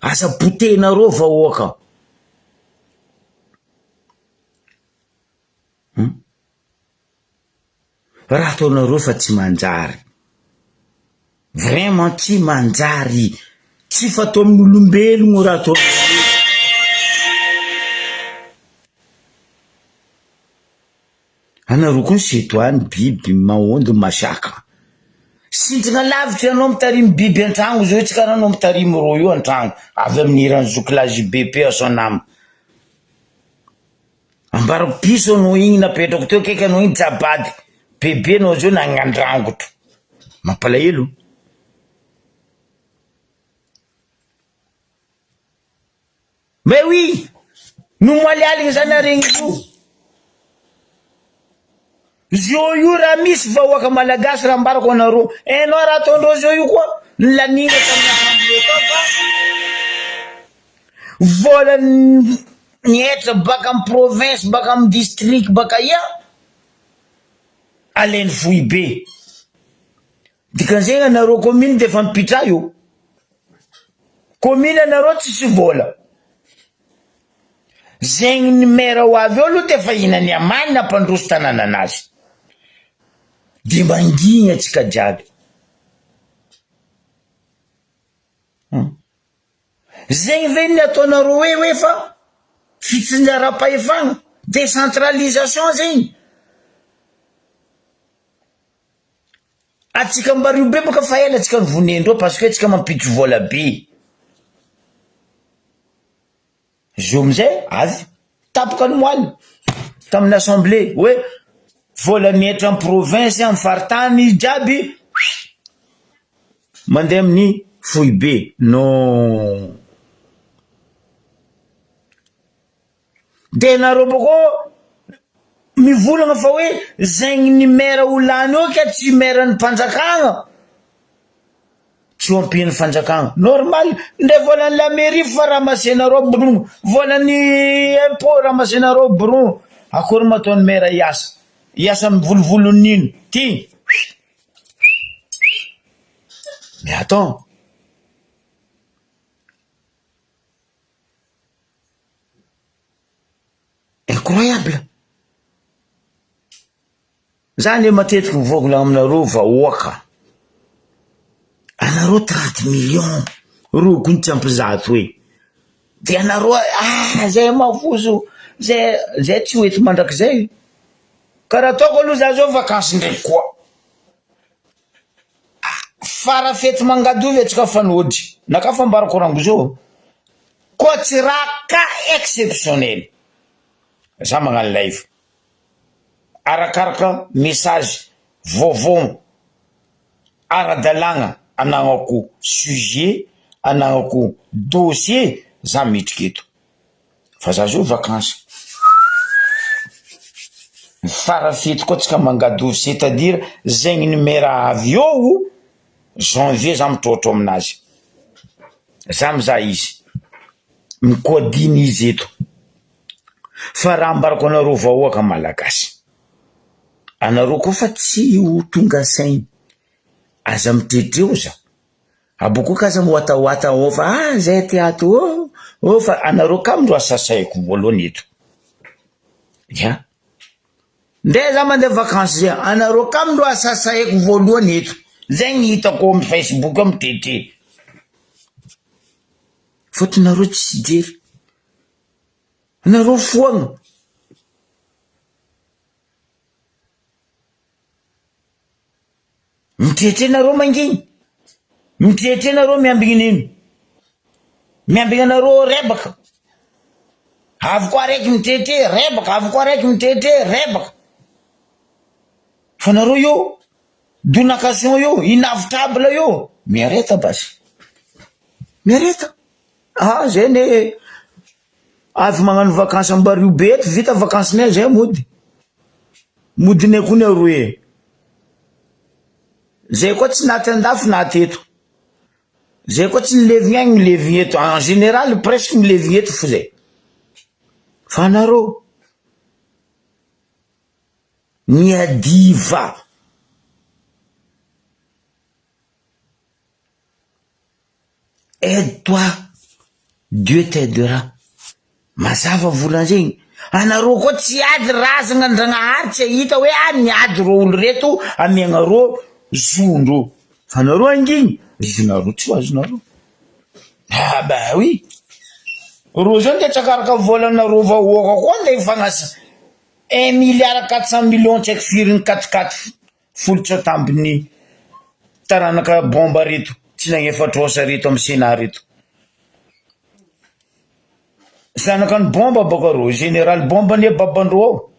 A: Aza potehinareo vahoaka. Hum. Raha ataonareo fa tsy manjary. Vraiment tsy manjary. Tsy fatao amin'olombelogno raha ataonareo. Anareo koa setoany biby maondy masiaka. Sintrina lavitra ianao mitarimy biby antragno zao tsy karaha anao mitarimy rô io antragno avy amin'ny hiran'i zokilahy JB paix à son âme. Ambarako piso anao igny napetrako teo akaiky anao igny jabady bebe anao zao nagnandrangotro. Mampalahelo. Mais oui! Nomaly aligny zany aregny io. Zio io raha misy vahoaka malagasy raha ambarako anareo, hainao raha ataondreo zio io koa, nilaniana tamin'ny assemblée tao fa vola nihetra baka amin'ny province, baka amin'ny district, baka aia, alainy foibe. Dikan'izegny anareo commune de efa mipitraha io. Commune anareo tsisy vola. Zegny ny maire ho avy eo aloha de efa hihinany amany hampandroso tanànanazy. De mangigny atsika jiaby. Hum. Zegny ve ny ataonareo hoe hoe fa fitsinjaram-pahefana, décentralisation zegny. Atsika Ambario be boka fa ela atsika nivonendreo parce que atsika mampiditry vola be. Zo amizay avy tapoka ny moal tamin'ny assemblée hoe vola mihetra am province am faritany jiaby mandeha amin'ny foibe non. De nareo bôkô mivolagna fa hoe zegny ny maire ho lany eo ke tsy maire ny mpanjakagna, tsy ho ampian'ny fanjakagna, normal, ndre volan'ny la mairie fa ramasenareo bron, volan'ny impot ramasenareo bron, akory ma ataon'ny maire hiasa, hiasa amin'ny volovolon'ino, ty. Mais attends! Incroyable! Za anie matetiky mivoagna aminareo vahoaka, anareo 30 millions, reo kony tsy ampy zato e, de anareo ah zay mafoso, zay zay tsy ho eto mandrakizay, karaha ataoko aloha za zao vakansy ndraiky koa, fara fety mangadovy atsika fa nody, naka fambarako rango zao, koa tsy raha cas exceptionnel, za magnano live. Arakaraka message vaovao ara-dalàgna anagnako sujet, anagnako dossier za midriky eto fa za zao vakansy, fara fety koa tsika mangadovy c'est à dire zegny numéro avy eo janvier za mitrôtrô aminazy, za mizaha izy, mikoadiny izy eto. Fa raha ambarako anareo vahoaka malagasy, anareo koa fa tsy ho tonga saina, aza mitretreo za, abokeo ka aza miwatawata ao fa ah zay ty ato oh oh fa anareo kamo ro asasaiko voalohany eto, ya, ndeha za mandeha vakansy zay, anareo kamo ro asasaiko voalohany eto, zay ny hitako amy facebook ao mitretre, fôtony nareo tsisy jery. Nareo foagna. Mitretre nareo mangigny, mitretre nareo miambigny nino, miambigny anareo rebaka, avy koa araiky mitretre rebaka, avy koa araiky mitretre rebaka, fa nareo io donation io inavitable io, miareta basy, miareta. Ah zay ne avy magnano vakansy Ambariho be eto vita vakansinay zay mody, modinay koa ny aroe e, zay koa tsy naty andafy naty eto, zay koa tsy nilevigny agny milevigny eto, en général presque milevigny eto fo zay, fa anareo miadiva. Aide toi, Dieu t'aidera. Mazava volana zegny. Anareo koa tsy hiady razagna ndragnahary tsy hahita hoe ah niady reo olo reto amiagnareo zon-dreo. Fa anareo angigny, zonareo tsy ho azonareo. Ah ben oui. Reo zao ndeha tsakaraka volanareo vahoaka koa ndeha hifagnasa un milliard 400 millions tsy haiko firy ny quat-quatre. Folotra tambin'ny taranaka bomba reto tsy nagnefa trosa reto am sénat reto. Zanaka ny bomba bôka reo, général bomba anie babandreo ao.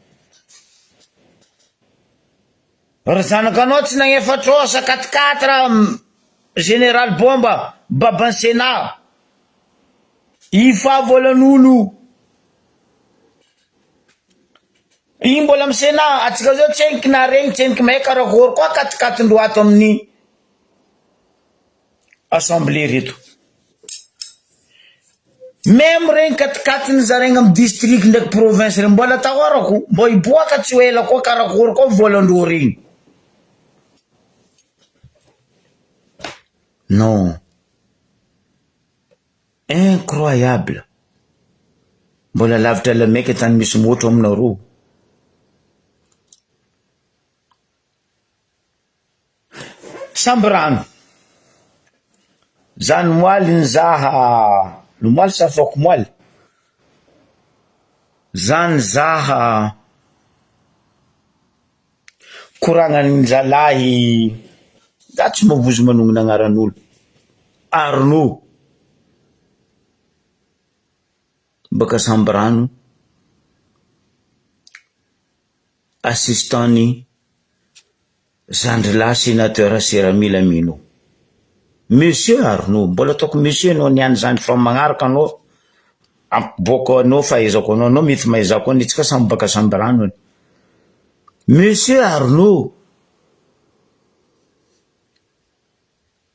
A: Ry zanakanao tsy nagnefa trosa quatre quatre général bomba baban'ny sénat. Ifa volan'olo. Igny mbola am Sénat, atsika zao tseniky na regny tseniky mahay karakory koa katikatindreo ato amin'ny assemblée reto. Meme regny katikatiny zaraigna am district ndraiky province regny mbola atahorako mbô hiboaka tsy ho ela koa karakory koa volan-dreo regny. Non. Incroyable! Mbola lavitra lamaika tany misy môtro aminareo. Samby rano. Za nomoaly nizaha, nomoaly sa afakomoaly? Za nizaha koragnan'ny zalahy, za tsy mavozo manonona agnaran'olo, Arnaud baka Sambirano, assistant-n'ny zandrilahy sénateur Seramila Mino. Monsieur Arnaud, mbola ataoko monsieur anao niany zany fa magnaraka anao, ampiboako anao fahaizako anao, anao mety mahay za koa, ny antsika samy baka Sambirano anie. Monsieur Arnaud,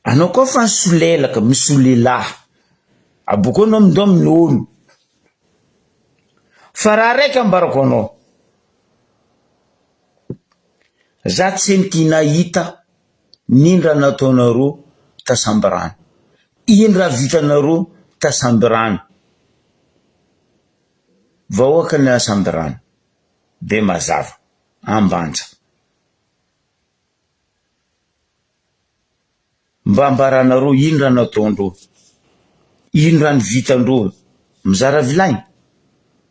A: anao koa fa nisolelaka, misolelaha, abokeo anao mindao minono, fa raha raiky ambarako anao, za tsy nty nahita nindra nataonareo. Tasambirano? Ino raha vitanareo Tasambirano? Vahoaka ny Asambirano, Bemazava, Ambanja. Mba ambaranareo ino raha nataondreo, ino raha nivitandreo, mizara vilagny,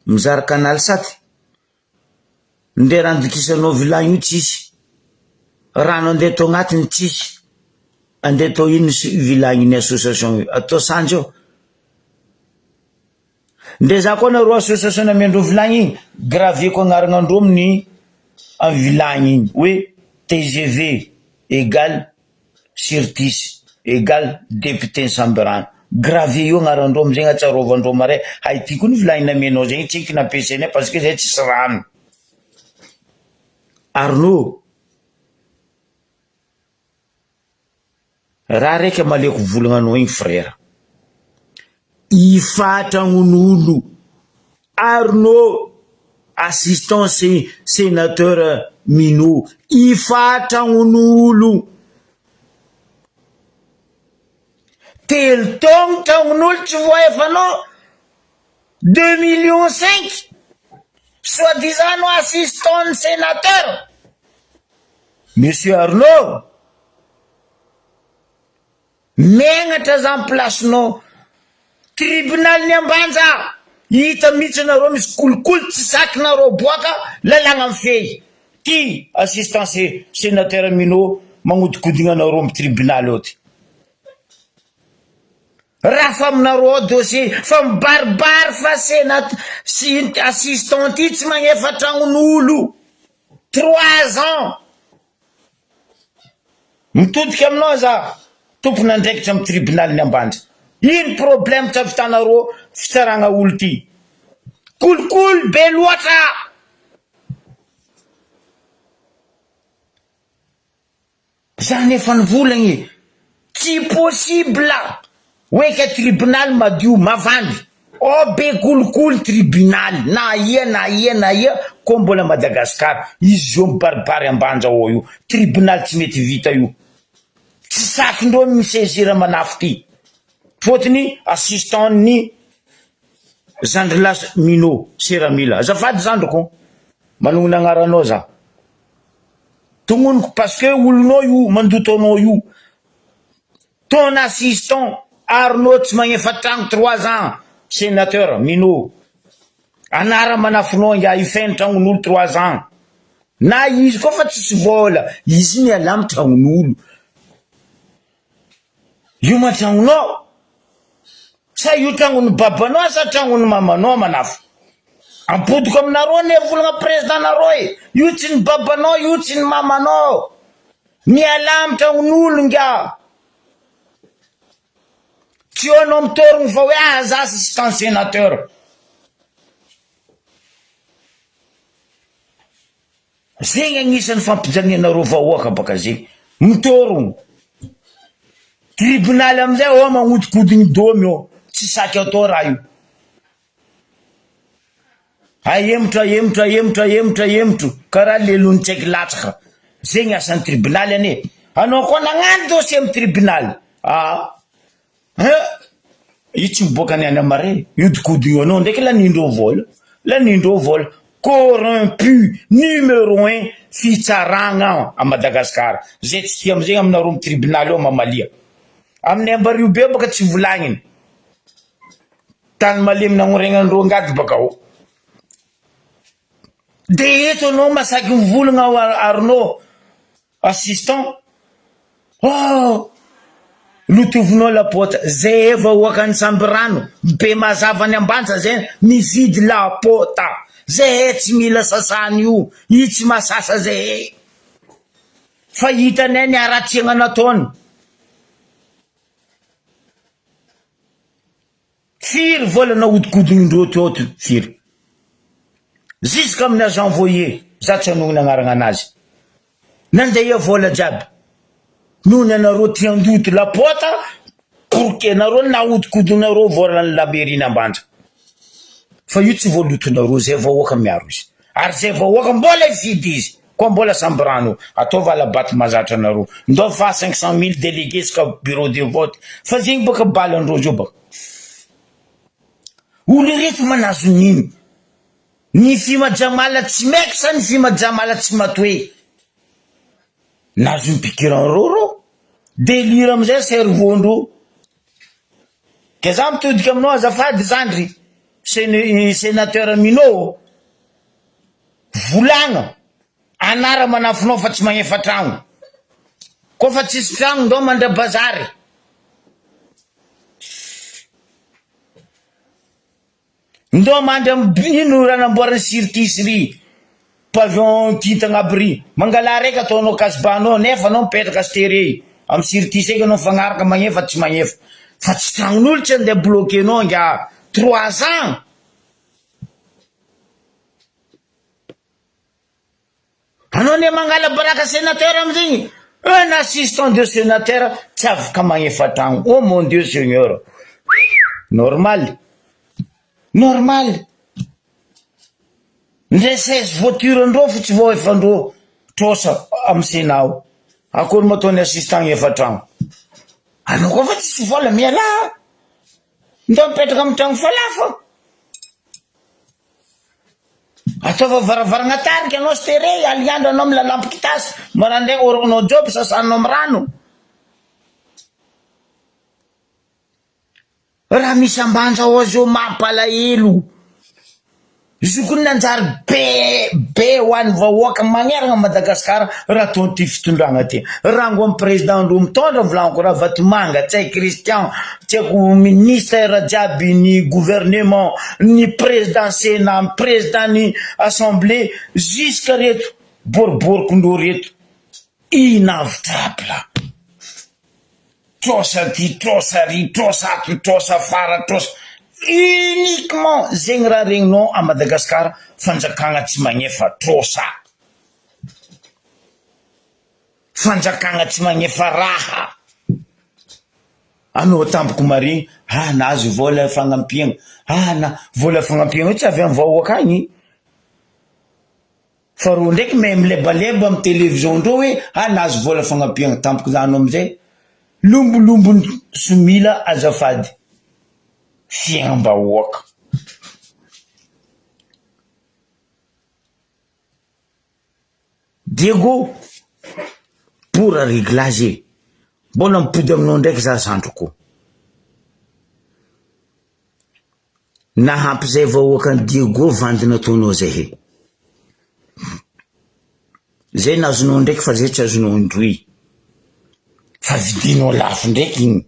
A: mizara canal sat, nde raha andokisanao vilagny io tsisy, rano andeha atao agnatiny tsisy, andeha atao ino vilagny ny association io, atao sanjy eo. Ndre za koa nareo association namiandreo vilagny igny, graveko agnaranandreo amin'ny amy vilagny igny hoe tgv egal Syrtis egal député Sambirano, grave io agnarandreo amizay ahatsiarovandreo maray, hay ty koa ny vilagny namianao zegny tsaiky nampiasainay parce que zay tsisy rano. Arnaud. Raha raiky amaliako volagna anao igny frère, ifatragnon'olo Arnaud assistant sénateur Minot, ifatragnon'olo telo taogno tragnon'olo tsy voaefanao deux millions cinq, soit disant anao assistant ny sénateur. Monsieur Arnaud, megnatra zany place-nao, tribunal ny Ambanja, hita mihitsy nareo misy kolikoly tsy saky nareo boaka lalagna mifehy, ty assistant sénateur Minot magnodikodina anareo am tribunal ao ty. Raha fa aminareo ao dossier fa mibaribary fa sénat sy assistant ty tsy magnefa tragnon'olo. Trois ans! Mitodika aminao za tompon'andraikitra amin'ny tribonalin'ny Ambanja. Ino problème tsy avitanareo fitsaragna olo ty? Kolikoly be loatra! Zany efa nivolagna e! Tsy possible hoe ka tribunal madio mavandy ao be kolikoly tribunal na aia na aia na aia koa mbola Madagascar izy zao mibaribary ambanja ao io tribunal tsy mety vita io tsy sakindreo ny mi-saisir manafo ty fotony assistant ny zandrilahy Mino seramila azafady zandriko manonona agnaranao za. Tognoniko parce que olonao io mandoto anao io. Ton assistant Arnaud tsy magnefa tragno trois ans sénateur Mino. Anara manafinao ingahy io feno tragnon'olo trois ans. Na izy koa fa tsisy vôla izy mialà amy tragnon'olo. Io ma tragnonao? Sa io tragnon'ny babanao sa tragnon'ny mamanao manafo? Ampodiko aminareo anie volagna président nareo e! Io tsy ny babanao io tsy ny mamanao! Mialà amy tragnon'olo ingahy! Tsy eo anao mitorogno fa hoe ah za assistant sénateur. Zegny agnisan'ny fampijalianareo vahoaka baka zegny. Mitorogno. Tribonaly amizay ao magnodikodigny domy ao. Tsy saky atao raha io. Ahemotra ahemotra ahemotra ahemotra ahemotra karaha lelon'ny tsaiky latsaka. Zegny asan'ny tribonaly anie. Anao koa nagnano dossier amy tribonaly. Ah. Hein! Io tsy miboaka ny any amare, miodikodina anao ndraiky lanindreo vola, lanindreo vola, corrompu numéro un fitsaragna à Madagascar, zay tsy tia amizay aminareo amy tribunal ao mamalia, aminay Ambariho be baka tsy volagniny, tany malemy nagnoregnandreo angady baka ao, de eto anao masaky mivolagna Arnaud. Assistant, Oh! Lotovinao lapote, zay vahoakan'i Sambirano, be mazava any Ambanja zay mividy lapota, zay tsy mila sasana io, io tsy mahasasa zay, fa hitanay ny haratsiagna nataony. Firy vola nahodikodignin-dreo teo ty firy? Jusqu'à amin'ny agent voyer za tsy hanognona agnaragna anazy. Nandeha vola jiaby. Noho ny anareo ty handoto lapoata pour que nareo nahodikodigninareo volan'ny la mairie n'Ambanja. Fa io tsy voalotonareo, zay vahoaka miaro izy. Ary zay vahoaka mbola hifidy izy. Koa mbola samby rano. Ataova alabato mazatra anareo. Ndao fa 500 000 délégués isaka bureau de vote. Fa zegny baka balandreo zio baka. Olo ireto manazo nino. Ny fima jamala tsy maiky sa ny fima jamala tsy matoe? Nahazo ny pikiran'reo reo. Délire amizay cerveau-ndreo. Ke za mitodika aminao azafady zandry sénateur Minot volagna anara manafinao fa tsy magnefa tragno. Koa fa tsisy tragno ndao mandra bazary. Ndao mandry am ino raha namboarin'ny sirkis ry pavillon kintana aby ry mangalà raiky ataonao kasbanao nefa anao mipetraka stere amy sirkis eky anao mifagnaraka magnefa tsy magnefa fa tsy tragnon'olo tsy andeha bloquenao nga 3 ans. Anao ne mangala baraka sénateur amizegny un assistant de sénateur tsy afaka magnefa tragno oh mon Dieu Seigneur, normal normal ndre 16 voiture ndreo fo tsy voaefandreo trosa amy sénat ao akory ma ataony assistant agnefa tragno anao koa fa tsisy vola mialà ndao mipetraka amy tragno falafa. Ataova varavarana tariky anao sy tere aliandro anao milalampy kitasy marandraigny orognonao joby sasanao amy rano. Raha misy ambanja ao zao mampalahelo. Izy io koa nanjary be be ho an'ny vahoaka magnerana Madagasikara raha ataon'ity fitondrana ty. Rango amy président ndreo mitondra volaniko Ravatomanga, Ntsay Christian, tsy haiko ministère jiaby, ny gouvernement, ny président sénat, ny président ny assemblée jusque reto boriborikondreo reto inavitable. Trosa ty, trosa ry, trosa ato, trosa afara, trosa uniquement zegny raha regninao a Madagasikara fanjakana tsy magnefa trosa. Fanjakana tsy magnefa raha. Anao tampoko marigny, ah nahazo vola fagnampiagna, ah na vola fagnampiagna io tsy avy amy vahoaka agny. Fa reo ndraiky mahay milebaleba amy télévision ndreo hoe ah nahazo vola fagnampiagna tampoko zany amizay lombolombony somila azafady fiainam-bahoaka. Diego pour réglage e, mbola mipody aminao ndraiky za zandriko. Nahampy zay vahoakan'i Diego vandy nataonao zay he. Zay nazonao ndraiky fa zay tsy azonao indroy. Fa vidinao lafo ndraiky igny.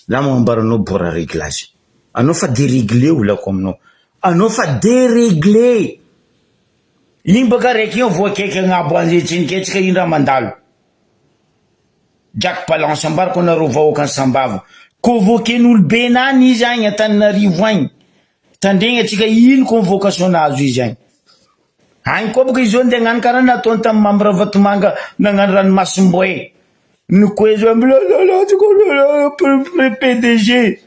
A: Za magnambaranao bora réglage. Anao fa déréglé olako aminao. Anao fa déréglé. Igny baka raiky igny voakaiky agnabo any tsy niketsika iny raha mandalo. Jack balance ambarako anareo vahoakan'i Sambava. Convoquen'olobe nany izy agny Antananarivo agny. Tandregny atsika ino convocation nahazo izy agny. Agny koa boka izy io andeha hagnano karaha nataony tamin'ny Mamy Ravatomanga nagnano ranomasimboe. Nikoezo PDG.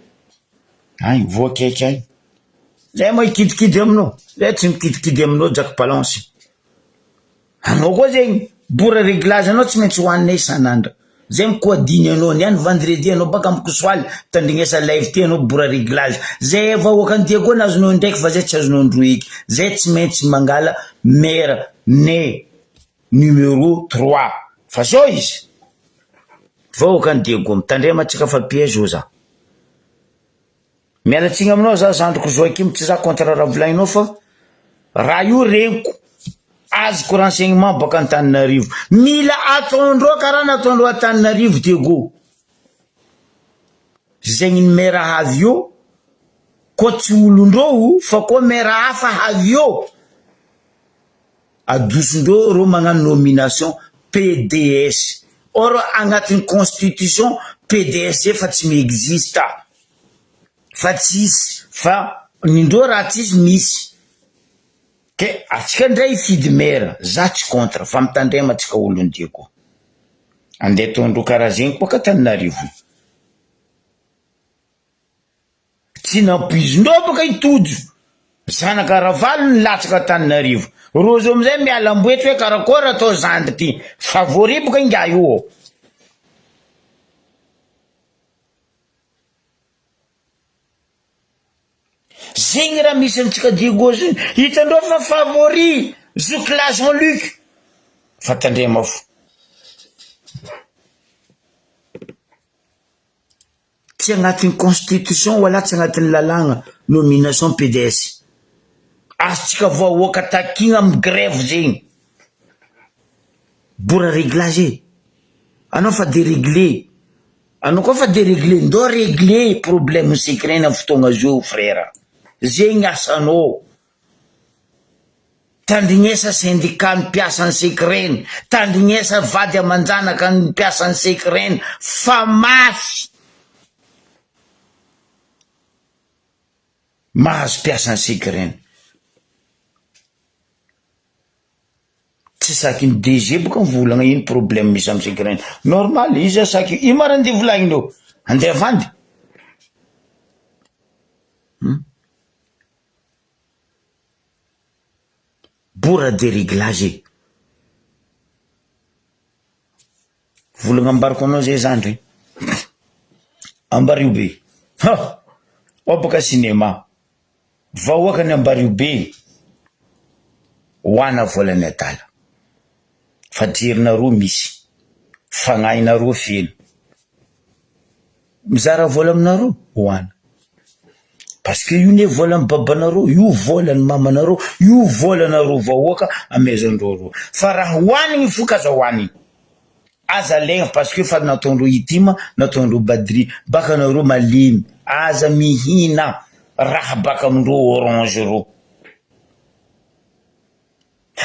A: Agny voakaiky agny. Zay moa hikidikidy aminao. Zay tsy mikidikidy aminao Jack balance. Anao koa zegny bora réglage anao tsy maintsy hohaninay isan'andro. Zay mikoadiny anao niany vendredi anao baka mikosoaly tandrignesa live ty anao bora réglage. Zay vahoakan'i Diego nazonao indraiky fa zay tsy azonao indroa eky. Zay tsy maintsy mangala maire ne numéro 3 fa zao izy. Vahoakan'i Diego mitandrema antsika fa piège hoy za. Miala tsiny aminao za zandriko Joachim tsy za contre raha volagninao fa raha io regniko azoko renseignement baka Antananarivo mila ataondreo karaha nataondreo Antananarivo Diego zegny ny maire avy eo koa tsy olondreo fa koa maire hafa avy eo adosondreo reo magnano nomination PDS or agnatin'ny constitution PDS zay fa tsy mi-existe fa tsisy fa nindreo raha tsisy misy ke atsika ndray hifidy maire za tsy contre fa mitandrema atsika olon Diego andeha ataondreo karaha zegny koa ka Antananarivo tsy nampoizindreo baka i Tojo. Zanaka Ravalo nilatsaka Antananarivo. Rojo amizay miala amboetry hoe karakôry atao zandry ty. Favori boka ingahy io ô. Zegny raha misy amintsika Diego zegny. Hitandreo fa favori zokilahy Jean Luc. Fa tandremo fo. Tsy agnatin'ny constitution wala tsy agnatin'ny lalàgna nomination PDS. Azontsika vahoaka takiana amin'ny grève zegny. Bora réglage e. Anao fa déréglé. Anao koa fa déréglé, ndao régler problème secret-ny amin'ny fotoagna zao frère. Zegny asanao. Tandrignesa syndicat ny mpiasan'ny secren, tandrignesa vady aman-janaka ny mpiasan'ny secren fa mafy mahazo mpiasan'ny secren. Tsy saky ny DG boka mivolagna ino problème misy amy secren, normal izy saky ino ma raha ndeha volagniny eo, andeha havandy? Hum. Bora dereglage e! Volagna ambarako anao zay zandry, Ambario be, ha! Ao baka cinéma, vahoaka ny Ambario be, hoana volan'ny adala, fa jerinareo misy, fagnahinareo feno. Mizara vola aminareo hoana parce que io ne volan'ny babanareo io volan'ny mamanareo io volanareo vahoaka amezandreo reo fa raha hoanigny fo ka aza hoanigny aza alaigna parce que fa nataondreo itima nataondreo badri baka nareo malemy aza mihina raha baka amindreo orange reo.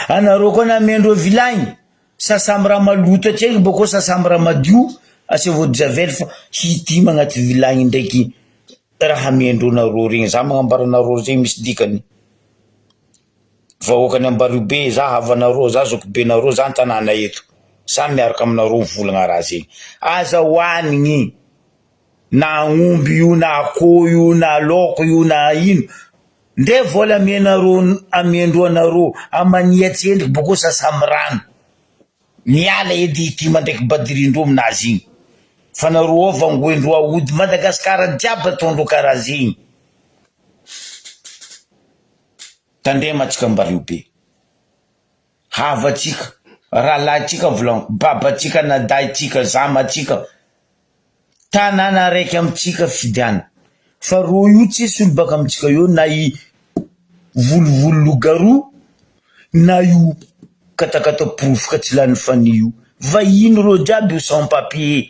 A: Anareo koa namendreo vilagny, sasa amy raha maloto atreky bakeo sasa amy raha madio, asivo eau de javel fa hitima agnaty vilagny ndraiky raha amendreo nareo regny, za magnambara anareo zegny misy dikany, vahoakany Ambariobe za havanareo, za zokibenareo, za antanàna eto, za miaraka aminareo mivolagna raha zegny, aza hoanigny na agnomby io na akôho io na laoko io na ino. Ndre vola amianareo amiandreo anareo amania tsendriky boko sasa mirano miala edy hitima ndraiky badirindreo aminazy igny fa nareo ao vangoendreo aody Madagascar jiaby ataondreo karaha zegny tandrema atsika ambario be havatsika rahalahintsika volagniko babatsika anadahintsika zamatsika Tanàna araiky amintsika fidiana fa rô io tsisy olo baka amintsika eo na i volovolo loup-garou na io katakata porofoka tsy lany fania io, vahiny rô jiaby io sans papier,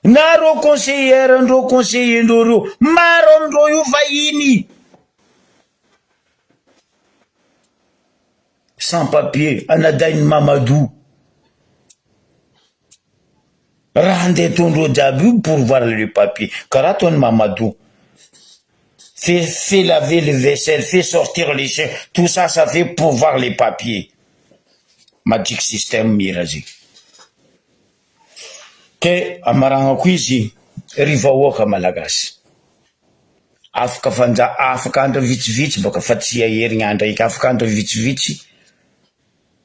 A: na rô conseillère ndrô conseiller ndrô reo maro amindreo io vahiny. Sans papier, anadahin'i Mamadou. Raha andeha ataondreo jiaby io pour voir le papier, karaha ataon'i Mamadou. Fait, fait laver le vaisselle, fait sortir les chiens, tout ça, ça fait pour voir les papiers. Magic system mira zegny. Ke amaragnako izy, ry vahoaka malagasy. Afaka fanja afaka andro vitsivitsy bôka fa tsy herignandro eky, afaka andro vitsivitsy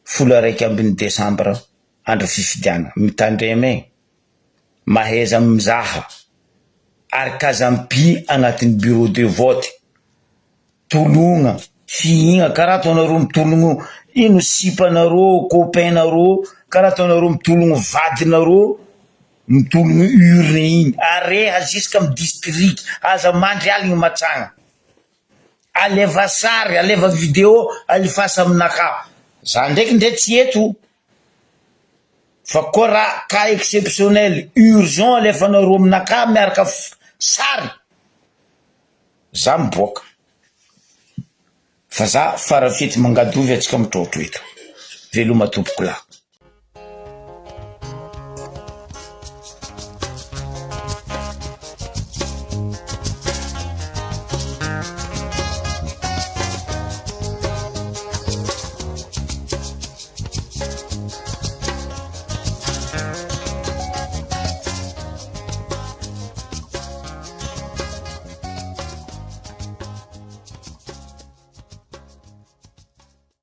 A: 11 desambra andro fifidianana, mitandrema e, mahaiza mizaha ary k'aza mipy agnatin'ny bureau de vote, tologna, fihigna karaha ataonareo mitologno ino sipanareo, copain nareo, karaha ataonareo mitologno vadinareo. Mitologno urne igny areha jusque amy district aza mandry aligny matsagna aleva sary aleva video alefasa aminakahy za ndraiky ndre tsy eto fa koa raha cas exceptionnel urgent alefanareo aminakahy miaraka sary za miboaka fa za farafety mangadovy atsika mitrotro eto veloma tompoko lahy.